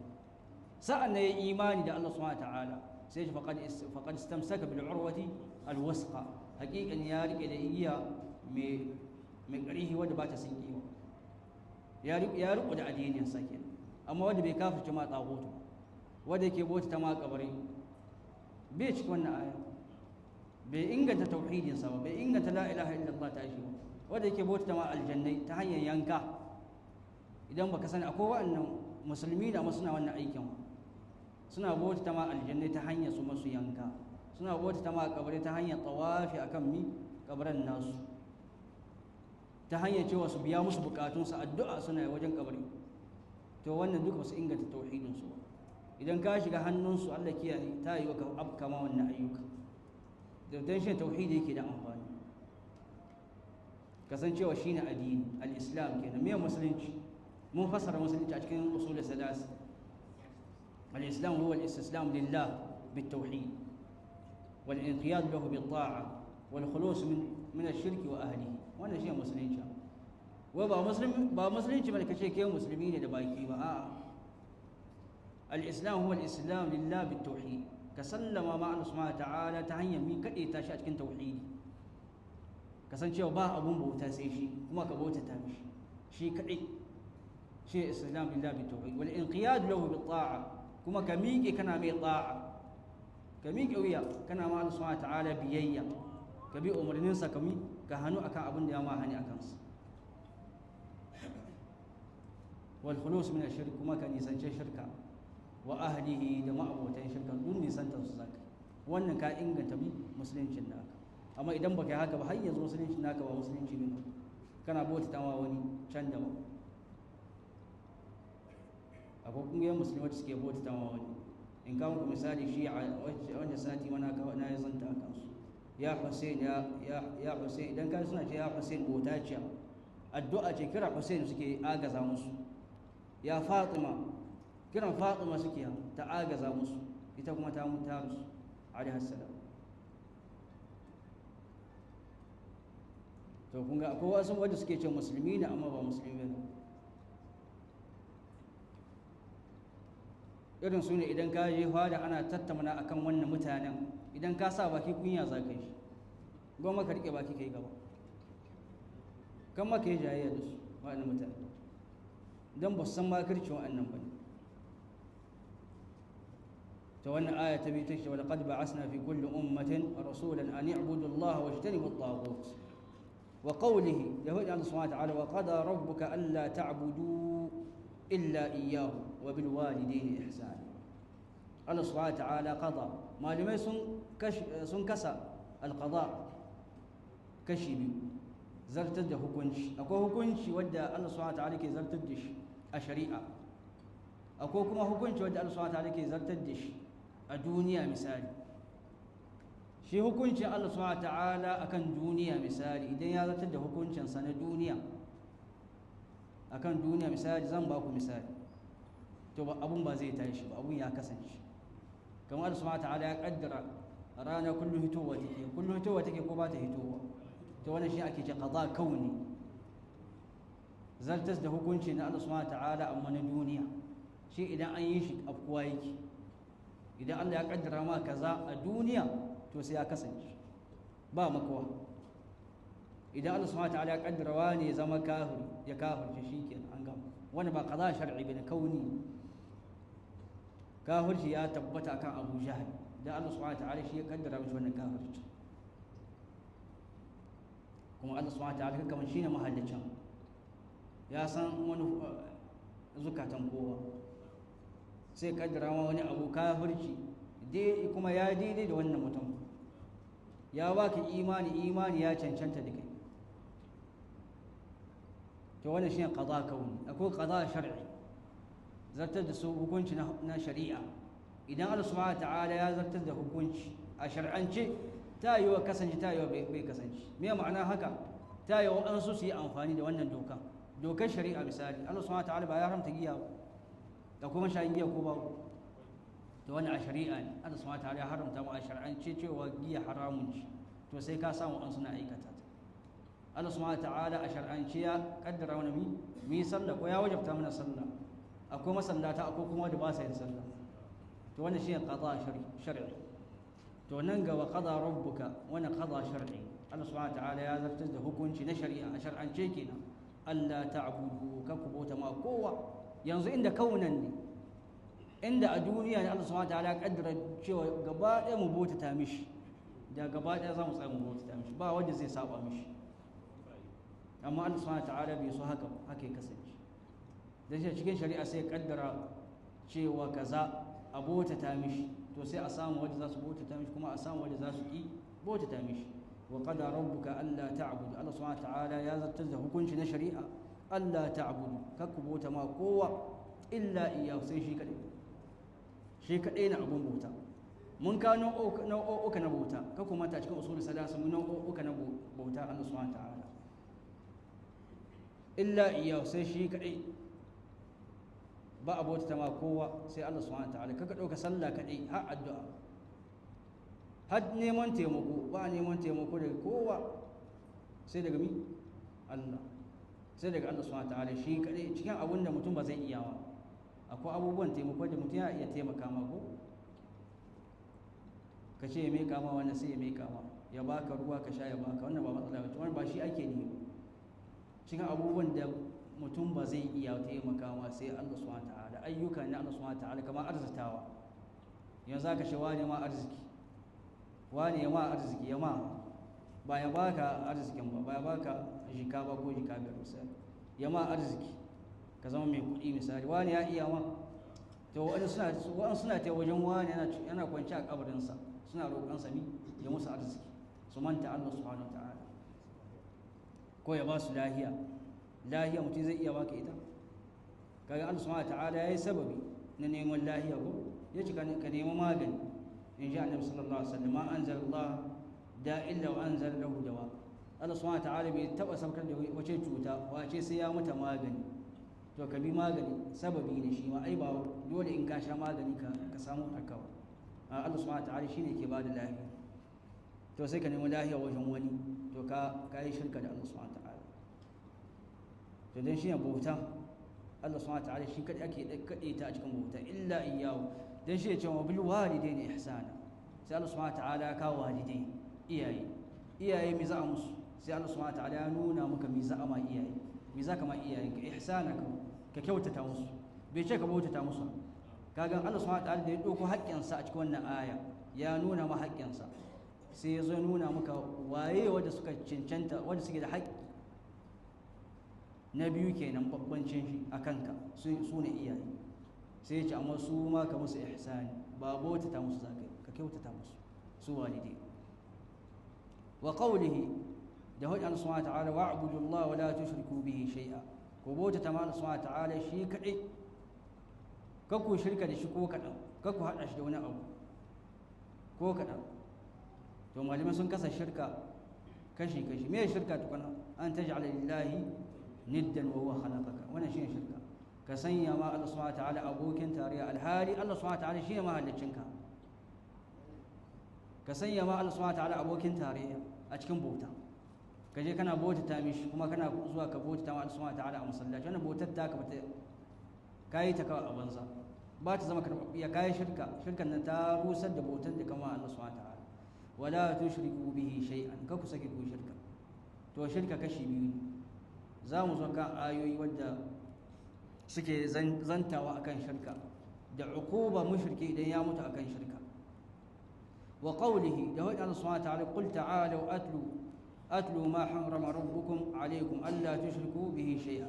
Sa'an nan ya imani da Allah subhanahu wa ta'ala, sai shi faqad istamsaka bil urwati al wasqa, haqiqan ya rike da igiya mai ƙarfi wanda ba ta sinkewa, ya riko da addinin sa kenan. Amma wanda bai kafirce ma tsagoto, wanda yake bauta ta ma kabari, bai cikin wannan aya, bai inganta tauhidin sa ba, bai inganta la ilaha illallah ta shi ba. Wanda yake bauta ta ma aljannai ta hanyar yanka, idan baka sani akwai wa'annan musulmi da ma suna wannan aikin, suna bauta ta ma aljannai ta hanyar su masu yanka, suna bauta ta ma kabari ta hanyar tawafi akan mi kabaran nasu, ta hanyar cewa su biya musu bukatunsu, addu'a suna wajen kabari. To wannan duka su inganta tauhidin su ba. Idan ka shiga hannunsu Allah kiyaye, ta yi ka afka ma wannan ayyuka. Da dan shi tauhidi yake da amfani, kasancewa shine addini al-islam kenan. Me musulunci? Mun fassara musulunci a cikin usul salas. Al-islam huwa al-istislam lillah bit-tauhid wal-inqiyad lahu bit-ta'a wal-khulus min ash-shirki wa ahlihi. Wannan shine musulunci. Wai ba musulmi ba musulunci bane kace kai musulmi ne da baki ba, a'a. Al-islam huwa al-islam lillah bit-tauhid, ka sallama ma Allah subhanahu wa ta'ala ta hanyar mi kade ta shi a cikin tauhidi, kasancewa ba abun bauta sai shi, kuma ka bauta ta mishi shi kadai, shi islam lillah bit-tauhid wal inqiyad lahu bit-ta'a, kuma ka miƙe kana mai ta'a, ka miƙe wuya kana ma Allah subhanahu wa ta'ala biyayya, ka bi umarninsa, ka mi ka hannu akan abin da ya ma hani akan sa. Wal khulus min ash-shirk, kuma ka nisance shirka, wa ahlihi da ma'abotan shirka, duk nisantar su zaka. Wannan ka inganta bi musuluncin naka. Amma idan baka yi haka ba, har yanzu musuluncin naka ba musulunci bane, kana bauta ma wani can daban. Akwai ƙungiyar musulmi wacce suke bauta ma wani, In kawo muku misali shi'a wanda sati mana kawo na ya zanta a kansu. Ya Hussein, ya Hussein, idan ka suna ce ya Hussein bauta ce, addu'a ce, kira Hussein suke agaza musu. Ya Fatima, kiran Fatima suke ta agaza musu, ita kuma ta mutu ta rusu alaihi salam. To kun ga akwai wasu wanda suke ce musulmi ne amma ba musulmi ne. Irin su ne idan ka je fada ana tattauna akan wannan mutanen, idan ka sa baki kunya za ka yi shi, gwamma ka rike baki ka yi gaba, kan ma ka yi jayayya da su waɗannan mutane, don ba su san makircin waɗannan ba ne. Ta wannan aya ta biyu ta ce wa laqad ba'asna fi kulli ummatin rasulan an i'budu Allah wa ijtanibu at-taghut. Wa qawlihi da hudu Allah subhanahu wa ta'ala wa qada rabbuka alla ta'budu illa iyyahu wa bil walidayni ihsana. Allah subhanahu wa ta'ala qada, malamai sun kasa al-qada kashi biyu, zartar da hukunci. Akwai hukunci wanda Allah subhanahu wa ta'ala ke zartar da shi a shari'a, akwai kuma hukunci wanda Allah subhanahu wa ta'ala ke zartar da shi a duniya misali. Shi hukuncin Allah subhanahu wa ta'ala akan duniya misali, idan ya zartar da hukuncinsa na duniya akan duniya misali, zan ba ku misali, to ba abun ba zai tashi ba, abun ya kasance. Kamar Allah subhanahu wa ta'ala ya kaddara rana kullum hitowa take, kullum hitowa take ko ba ta hitowa, to wannan shi ake ce qada kauni, zartas da hukunci na Allah subhanahu wa ta'ala amma na duniya. Shi idan an yi shi afkuwa yake, idan Allah ya kaddara ma kaza a duniya to sai ya kasance ba makawa. Idan Allah subhanahu wa ta'ala ya kaddara wani ya zama kafiri, ya kafirce, shikenan an gama. Wani ba qada shar'i bane, kauni. Kafirci ya tabbata akan Abu Jahl, dan Allah subhanahu wa ta'ala shi ya kaddara mishi wannan kafirci. Kuma Allah subhanahu wa ta'ala kamar shine mahallicin, ya san wani zukatan kowa, sai kaddara ma wani abu kafirci dai kuma ya daidai da wannan mutum, ya baka imani, imani ya cancanta da kai. To wannan shine qada kauni. Akwai qada shar'i, zartar da su hukunci na shari'a. Idan Allah subhanahu wa ta'ala ya zartar da hukunci a shar'ance, ta yiwa kasance, ta yiwa bai kasance. Me ma'ana haka? Ta yiwa waɗansu su yi amfani da wannan doka, dokar shari'a misali. Allah subhanahu wa ta'ala ba ya haramta giya ba, da kuma shayin giya ko babu, to wannan a shari'a ne. Allah subhanahu wa ta'ala ya haramta mu a shar'ance cewa giya haramun ce, to sai ka samu an suna aikata ta. Allah subhanahu wa ta'ala a shar'ance ya kaddara mana mu yi sallah, ko ya wajabta mana sallah. Akwai masallata, akwai kuma wanda ba sa yin sallah. To wannan shine qada shar'i. To nan gaba qada rabbuka, wannan qada shar'i. Allah subhanahu wa ta'ala ya zartar da hukunci na shari'a a shar'ance kenan. Allah ta'budu, ka ku bauta ma kowa. Yanzu inda kaunan ne, inda a duniya ne Allah subhanahu wa ta'ala ya kaddara cewa gaba ɗaya mu bautata mishi, da gaba ɗaya za mu tsaya mu bautata mishi, ba wanda zai saba mishi. Amma Allah subhanahu wa ta'ala bai so haka haka ya kasance. Dan shi cikin shari'a sai ya kaddara cewa kaza a bautata mishi, to sai a samu wanda za su bautata mishi, kuma a samu wanda za su ki bautata mishi. Wa qada rabbuka alla ta'budu, Allah subhanahu wa ta'ala ya zartar da hukunci na shari'a, alla ta'budu, kar ku bauta ma kowa illa iyyahu, sai shi kadai. Shi kadai na abun bauta. Mun kawo nau'o'uka na bauta, kar ku manta cikin usulul salasa mun nau'o'uka na bauta Allah subhanahu wa ta'ala. Illa iyyahu, sai shi kadai, ba a bauta ma kowa sai Allah subhanahu wa ta'ala. Kaka ɗauka sallah kadai, har addu'a, har neman taimako, ba a neman taimako daga kowa sai daga mi Allah, sai daga Allah subhanahu wa ta'ala shi kadai. Cikin abun da mutum ba zai iya ba, akwai abubuwan taimako da mutum ya iya taimaka ma, ko ka ce ya miƙa ma wannan sai ya miƙa ma, ya baka ruwa ka sha ya baka, wannan ba matsala ba, wannan ba shi ake nihi ba. Cikin abubuwan da mutum ba zai iya taimaka ma sai Allah subhanahu wa ta'ala, ayyuka na Allah subhanahu wa ta'ala kamar arzitawa. Yanzu aka ce wani ma arziki, wani ya ma arziki, ya ma ba ya baka arzikin ba, ba ya baka jika ba ko jika biyar misali, ya ma arziki ka zama mai kuɗi misali, wani ya iya ma. To wa'an suna ta wajen wani yana kwance a kabarinsa, suna roƙon sa mi ya musu arziki, su manta Allah subhanahu wa ta'ala, ko ya ba su lahiya. Lahiya mutum zai iya baka ita? Kaga Allah subhanahu wa ta'ala yayi sababi na neman lahiya ko ya ce ka nemi magani in ji annabi sallallahu alaihi wasallam ma anzalallah da illa wa anzal lahu dawa. Allah subhanahu wa ta'ala bai taba saukar da wace cuta wace sai ya mata magani. To ka bi magani sababi ne shi ma, ai ba dole in ka sha magani ka samu waraka ba. Allah subhanahu wa ta'ala shine ke bada lahiya. To sai ka nemi lahiya wajen wani, to ka yi shirka da Allah subhanahu wa ta'ala. To dan shine bauta Allah subhanahu wa ta'ala shi kadai ake kade ta a cikin bauta illa iyyahu. Dan shi ya ce wa bil walidaini ihsana. Sai Allah subhanahu wa ta'ala ya kawo walidai, iyaye. Iyaye me za a musu? Sai Allah subhanahu wa ta'ala ya nuna maka me za a ma iyaye, me za ka ma iyayenka ihsana, ka kyautata musu. Bai ce ka bautata musu. Kaga Allah subhanahu wa ta'ala da ya dauko haƙƙinsa a cikin wannan aya ya nuna ma haƙƙinsa, sai ya zo nuna maka waye wanda suka cancanta, wanda suke da haƙƙi na biyu kenan babbancin shi a kanka, su ne iyaye. Sai ya ce amma su ma ka musu ihsani, ba bautata musu za ka kyautata musu su walidai. Wa qawlihi da hudu Allah subhanahu wa ta'ala wa'budu Allah wa la tushriku bihi shay'a. Ku bautata ma Allah subhanahu wa ta'ala shi kadai, kar ku shirka da shi ko kadan, kar ku hada shi da wani abu ko kadan. To malamai sun kasa shirka kashi kashi. Me shirka tukuna? An taj'ala lillahi niddan wa huwa khalaqaka. Wannan shine shirka, ka sanya ma Allah subhanahu wa ta'ala abokin tarayya alhali Allah subhanahu wa ta'ala shine mahaliccinka. Ka sanya ma Allah subhanahu wa ta'ala abokin tarayya a cikin bauta. Ka je kana bautata mishi kuma kana zuwa ka bautata ma Allah subhanahu wa ta'ala a masallaci. Wannan bautar ta ka bata kai ta kawai a banza, ba ta zama karɓaɓɓiya. Kai shirka, shirkan nan ta rusar da bautar da kama Allah subhanahu wa ta'ala. Wala tushriku bihi shay'an, ka ku sake ku shirka. To shirka kashi biyu ne. Za mu zo kan ayoyi wadda suke zantawa akan shirka da uquba mushriki idan ya mutu akan shirka. Wa qawlihi da wadda Allah subhanahu wa ta'ala qul ta'alu atlu ma harrama rabbukum alaykum alla tushriku bihi shay'a.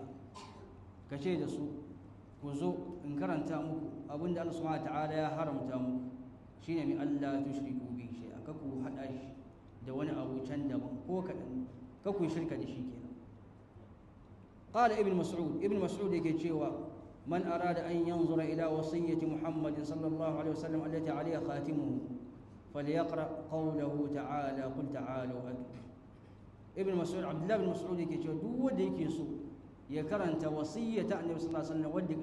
Kace da su ku zo in karanta muku abinda Allah subhanahu wa ta'ala ya haramta muku, shine mi alla tushriku bihi shay'a, ka ku hada shi da wani abu can daban ko kadan, ka ku shirka da shi kenan. Qala ibn mas'ud, ibn mas'ud yake cewa man arada an yanzura ila wasiyyati muhammadin sallallahu alaihi wasallam allati alayha khatimuhu falyaqra qawluhu ta'ala qul ta'alu atlu. Ibn mas'ud, abdullah ibn mas'ud yake cewa duk wanda yake so ya karanta wasiyyata annabi sallallahu alaihi wasallam wanda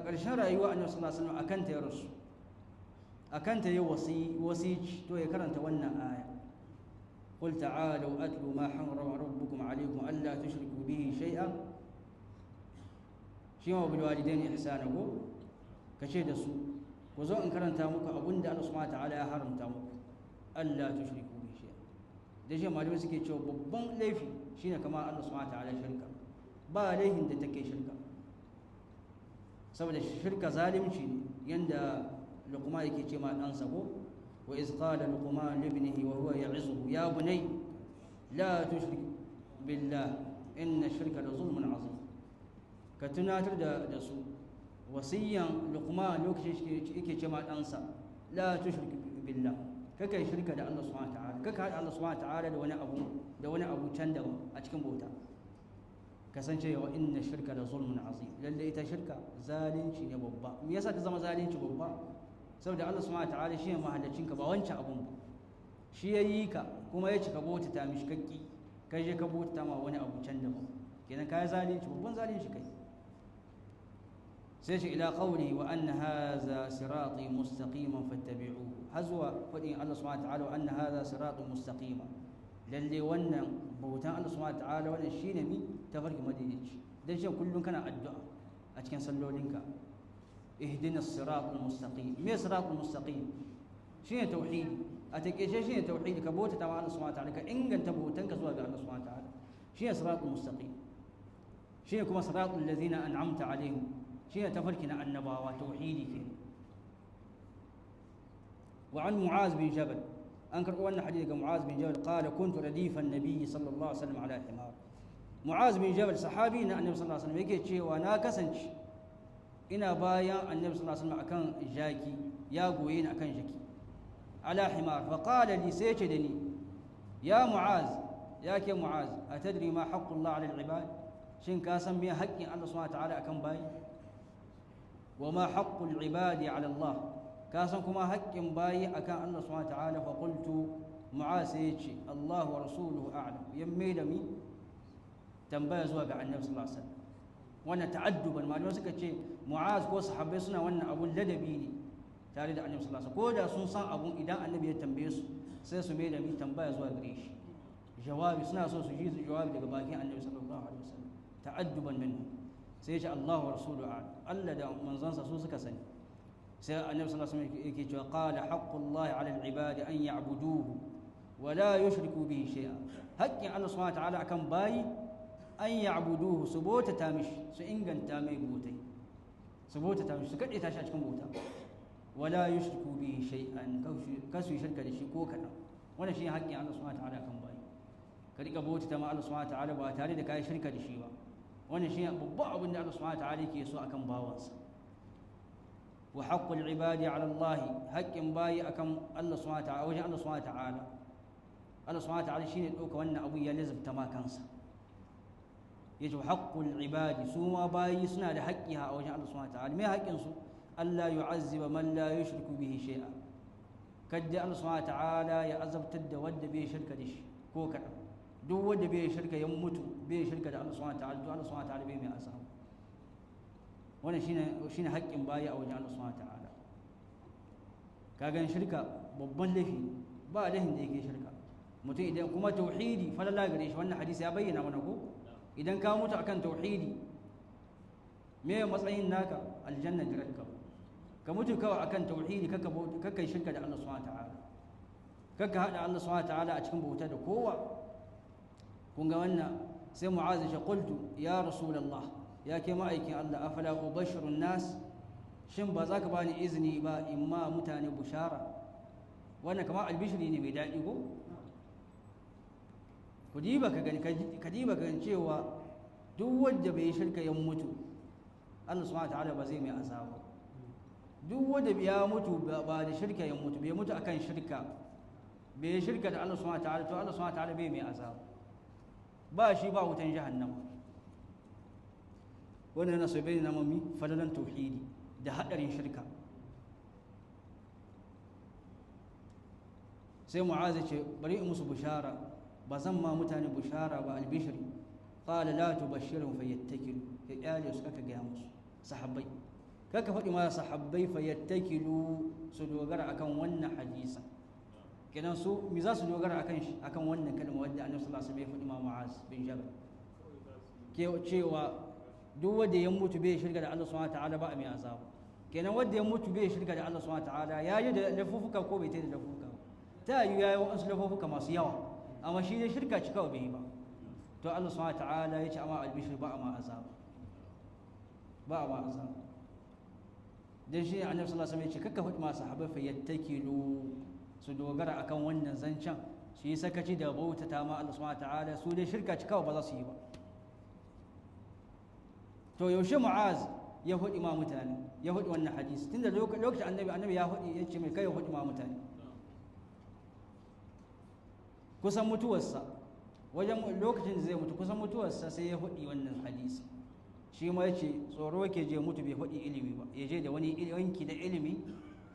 karshen rayuwa annabi sallallahu alaihi wasallam akan ta ya rasu, akan ta ya wasici, to ya karanta wannan aya qul ta'alu atlu ma harrama rabbukum alaykum alla tushriku bihi shay'a. Shi ma bil walidaini ihsana ko kace da su ku zo in karanta muku abinda Allah subhanahu wa ta'ala ya haramta muku alla tushriku bihi shay'a. Da shi malamai suke cewa babban laifi shine kamar Allah subhanahu wa ta'ala shirka, ba laifin da take shirka, saboda shirka zalunci ne. Yanda Luqman yake ce ma ɗansa ko wa iz qala Luqman li ibnihi wa huwa ya'izuhu ya bunay la tushrik billah inna shirka la zulmun azim. Ka tunatar da su wasiyan Luqman lokacin yake ce ma ɗansa la tushrik billah, kaka yi shirka da Allah subhanahu wa ta'ala, kaka haɗa Allah subhanahu wa ta'ala da wani abu can daban a cikin bauta. Kasancewa inna shirka la zulmun azim, lalle ita shirka zalunci ne babba. Me yasa ta zama zalunci babba? Saboda Allah subhanahu wa ta'ala shi ne mahallacin ka, ba wancan abun ba. Shi ya yi ka kuma ya cika bauta ta mishi kakki, kai je ka bauta ma wani abu can daban, kenan kai zalunci, babban zalunci kai. Sai shi ila qawli wa anna hadha sirati mustaqiman fattabi'uhu, hazwa fadin Allah subhanahu wa ta'ala wa anna hadha sirati mustaqima, lalle wannan bautan Allah subhanahu wa ta'ala wannan shine mi tafarki madaidaici. Dan shi kullun kana addu'a a cikin sallolinka ihdina as-siratal mustaqim. Me siratal mustaqim? Shine tauhidi. A takeice shine tauhidi, ka bauta ta Allah subhanahu wa ta'ala, ka inganta bautanka zuwa ga Allah subhanahu wa ta'ala, shine siratal mustaqim. Shine kuma siratal ladzina an'amta alaihim, shine tafarki na annabawa, tauhidi kenan. Wa an mu'az bin jabal, an karɓo wannan hadisi daga Mu'az bin Jabal qala kuntu radifa an-nabiy sallallahu alaihi wasallam ala himar. Mu'az bin Jabal sahabi na annabi sallallahu alaihi wasallam yake cewa na kasance ina bayan annabi sallallahu alaihi wasallam akan jaki, ya goye ni akan jaki ala himar. Fa qala li, sai ce da ni ya Mu'az, ya ke Mu'az, atadri ma haqqullah ala al-ibad, shin ka san me haƙƙin Allah subhanahu wa ta'ala akan bayi? Wa ma haqqul ibadi ala Allah, ka san kuma haƙƙin bayi akan Allah subhanahu wa ta'ala? Fa qultu, Mu'az sai ya ce Allah wa rasuluhu a'lam. Yamme da mi tambaya zuwa ga Annabi sallallahu alaihi wasallam. Wannan ta'adduban, malamai suka ce Mu'az ko sahabbai suna wannan abun ladabi ne tare da Annabi sallallahu alaihi wasallam. Ko da sun san abun, idan Annabi ya tambaye su, sai su mai da mi tambaya zuwa gare shi, jawabi suna so su ji jawabi daga bakin Annabi sallallahu alaihi wasallam, ta'adduban minhu. Sai ya ce Allah wa rasuluhu a'lam, Allah da manzansa su suka sani. Sai Annabi sallallahu alaihi wasallam yake cewa qala haqqullahi 'ala al-ibadi an ya'buduhu wa la yushriku bihi shay'a. Haƙƙin Allah subhanahu wa ta'ala akan bayi an ya'buduhu, su bautata mishi, su inganta mai bautai, su bautata mishi, su kaɗe tashi a cikin bauta. Wala yushriku bihi shay'an, kasu yi shirka da shi ko kaɗan. Wannan shi haƙƙin Allah subhanahu wa ta'ala akan bayi, ka riƙa bautata ma Allah subhanahu wa ta'ala ba tare da kai shirka da shi ba. Wannan shi babban abin da Allah subhanahu wa ta'ala yake so akan bawansa. Wa haqqul ibadi ala Allah, haƙƙin bayi akan Allah subhanahu wa ta'ala, wajen Allah subhanahu wa ta'ala. Allah subhanahu wa ta'ala shine ɗauka wannan abu ya lazabta ma kansa. Yace haqqul ibadi, su ma bayi suna da haƙƙi a wajen Allah subhanahu wa ta'ala. Me haƙƙin su? Allah yu'azziba man la yushriku bihi shay'a. Kadda Allah subhanahu wa ta'ala ya azabtar da wanda bai shirka da shi ko kaɗan. Duk wanda bai shirka ya mutu bai shirka da Allah subhanahu wa ta'ala, duk Allah subhanahu wa ta'ala bai mai azaba. Wannan shine haƙƙin bayi a wajen Allah subhanahu wa ta'ala. Kagan shirka babban laifi, ba laifin da yake shirka. Mutum idan kuma tauhidi falala gare shi, wannan hadisi ya bayyana mana ko? Idan ka mutu akan tauhidi, me matsayin naka? Aljanna direct ka. Ka mutu kawai akan tauhidi, kaka yi shirka da Allah subhanahu wa ta'ala, kaka hada Allah subhanahu wa ta'ala a cikin bauta da kowa. Kun ga wannan sai Mu'az ya qultu ya Rasulullah, ya ke ma'aikin Allah, afala ubashiru nas, shin ba za ka bani izini ba in ma mutane bushara? Wannan kamar albishiri ne mai daɗi ko? Ku diba ka gani, ka diba ka gani cewa duk wanda bai shirka ya mutu, Allah subhanahu wa ta'ala ba zai mai azaba. Duk wanda ya mutu ba da shirka ya mutu, bai mutu akan shirka, bai shirka da Allah subhanahu wa ta'ala, to Allah subhanahu wa ta'ala bai mai azaba, ba shi ba wutan jahannama. Wannan yana so bayyana mami fadalan tauhidi da hadarin shirka. Sai Mu'az ya ce bari in musu bushara, ba zan ma mutane bushara ba albishiri. Qala la tubashshirhum fayattakilu, ya kyale su kaka gaya musu sahabbai, kaka faɗi ma sahabbai fayattakilu, su dogara akan wannan hadisa. Kenan su mi za su dogara akan shi, akan wannan kalma wadda Annabi sallallahu alaihi wasallam ya faɗi ma Mu'az bin Jabal, ke cewa duk wanda ya mutu bai shirka da Allah subhanahu wa ta'ala ba a mai azaba. Kenan wanda ya mutu bai shirka da Allah subhanahu wa ta'ala ya yi da lafufuka ko bai ta da lafufuka ba? Ta yi ya yi wasu lafufuka masu yawa, amma shi dai shirka ci kawai bai yi ba. To Allah subhanahu wa ta'ala ya ce amma albishir ba a ma azaba, ba a ma azaba. Dan shi Annabi sallallahu alaihi wasallam ya ce kakka faɗi ma sahabbai fayattakilu, su dogara akan wannan zancen, su yi sakaci da bautata ma Allah subhanahu wa ta'ala, su dai shirka ci kawai ba za su yi ba. To yaushe Mu'az ya faɗi ma mutane, ya faɗi wannan hadisi? Tunda lokacin Annabi ya faɗi, ya ce mai kai ya faɗi ma mutane. Kusan mutuwarsa, wajen lokacin da zai mutu, kusan mutuwarsa sai ya faɗi wannan hadisi. Shi ma ya ce tsoro yake je mutu bai faɗi ilimi ba, ya je da wani yanki na ilimi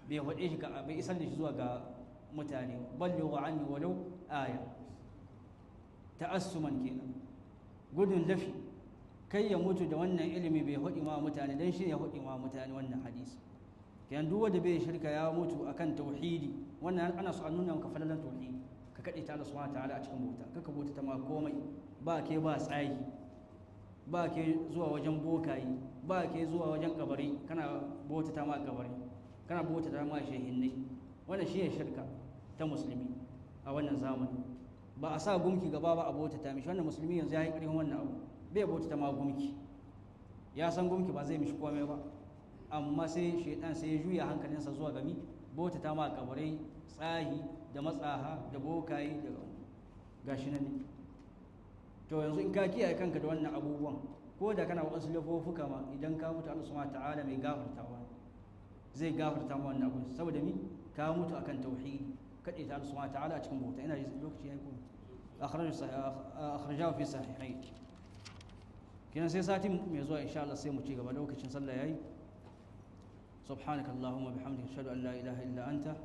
bai faɗe shi, bai isar da shi zuwa ga mutane. Ballighu anni walau aya, ta'assuman kenan, gudun lafi, kai ya mutu da wannan ilimi bai faɗi ma mutane, dan shi ya faɗi ma mutane wannan hadisi. Kenan duk wanda bai shirka ya mutu akan tauhidi, wannan ana so a nuna maka falalan tauhidi, ka kaɗe ta Allah subhanahu wa ta'ala a cikin bauta, kaka bauta ta ma komai, ba ke ba tsayi, ba ke zuwa wajen bokayi, ba ke zuwa wajen kabari, kana bauta ta ma kabari, kana bauta ta ma shehinnai. Wannan shi ne shirka ta musulmi a wannan zamani. Ba a sa gumki gaba ba a bauta ta mishi. Wannan musulmi yanzu ya yi ƙarfin wannan abu, bai bauta ta ma gumki, ya san gumki ba zai mishi komai ba, amma sai shaidan sai ya juya hankalinsa zuwa gami bauta ta ma kabarai, tsahi da matsaha da bokaye da gashi nan ne. To yanzu in ka kiyaye kanka da wannan abubuwan, ko da kana wasu lafofuka ma, idan ka mutu Allah subhanahu wa ta'ala mai gafartawa zai gafarta ma wannan abu, saboda mi ka mutu akan tauhidi, kaɗai ta Allah subhanahu wa ta'ala a cikin bauta. Ina lokaci yayi ko akhrajahu fi sahihain. Kenan sai sati mai zuwa insha Allah sai mu ci gaba, lokacin sallah yayi. Subhanakallahumma bihamdika, ashhadu an la ilaha illa anta,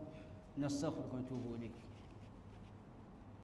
nastaghfiruka wa natubu ilayk.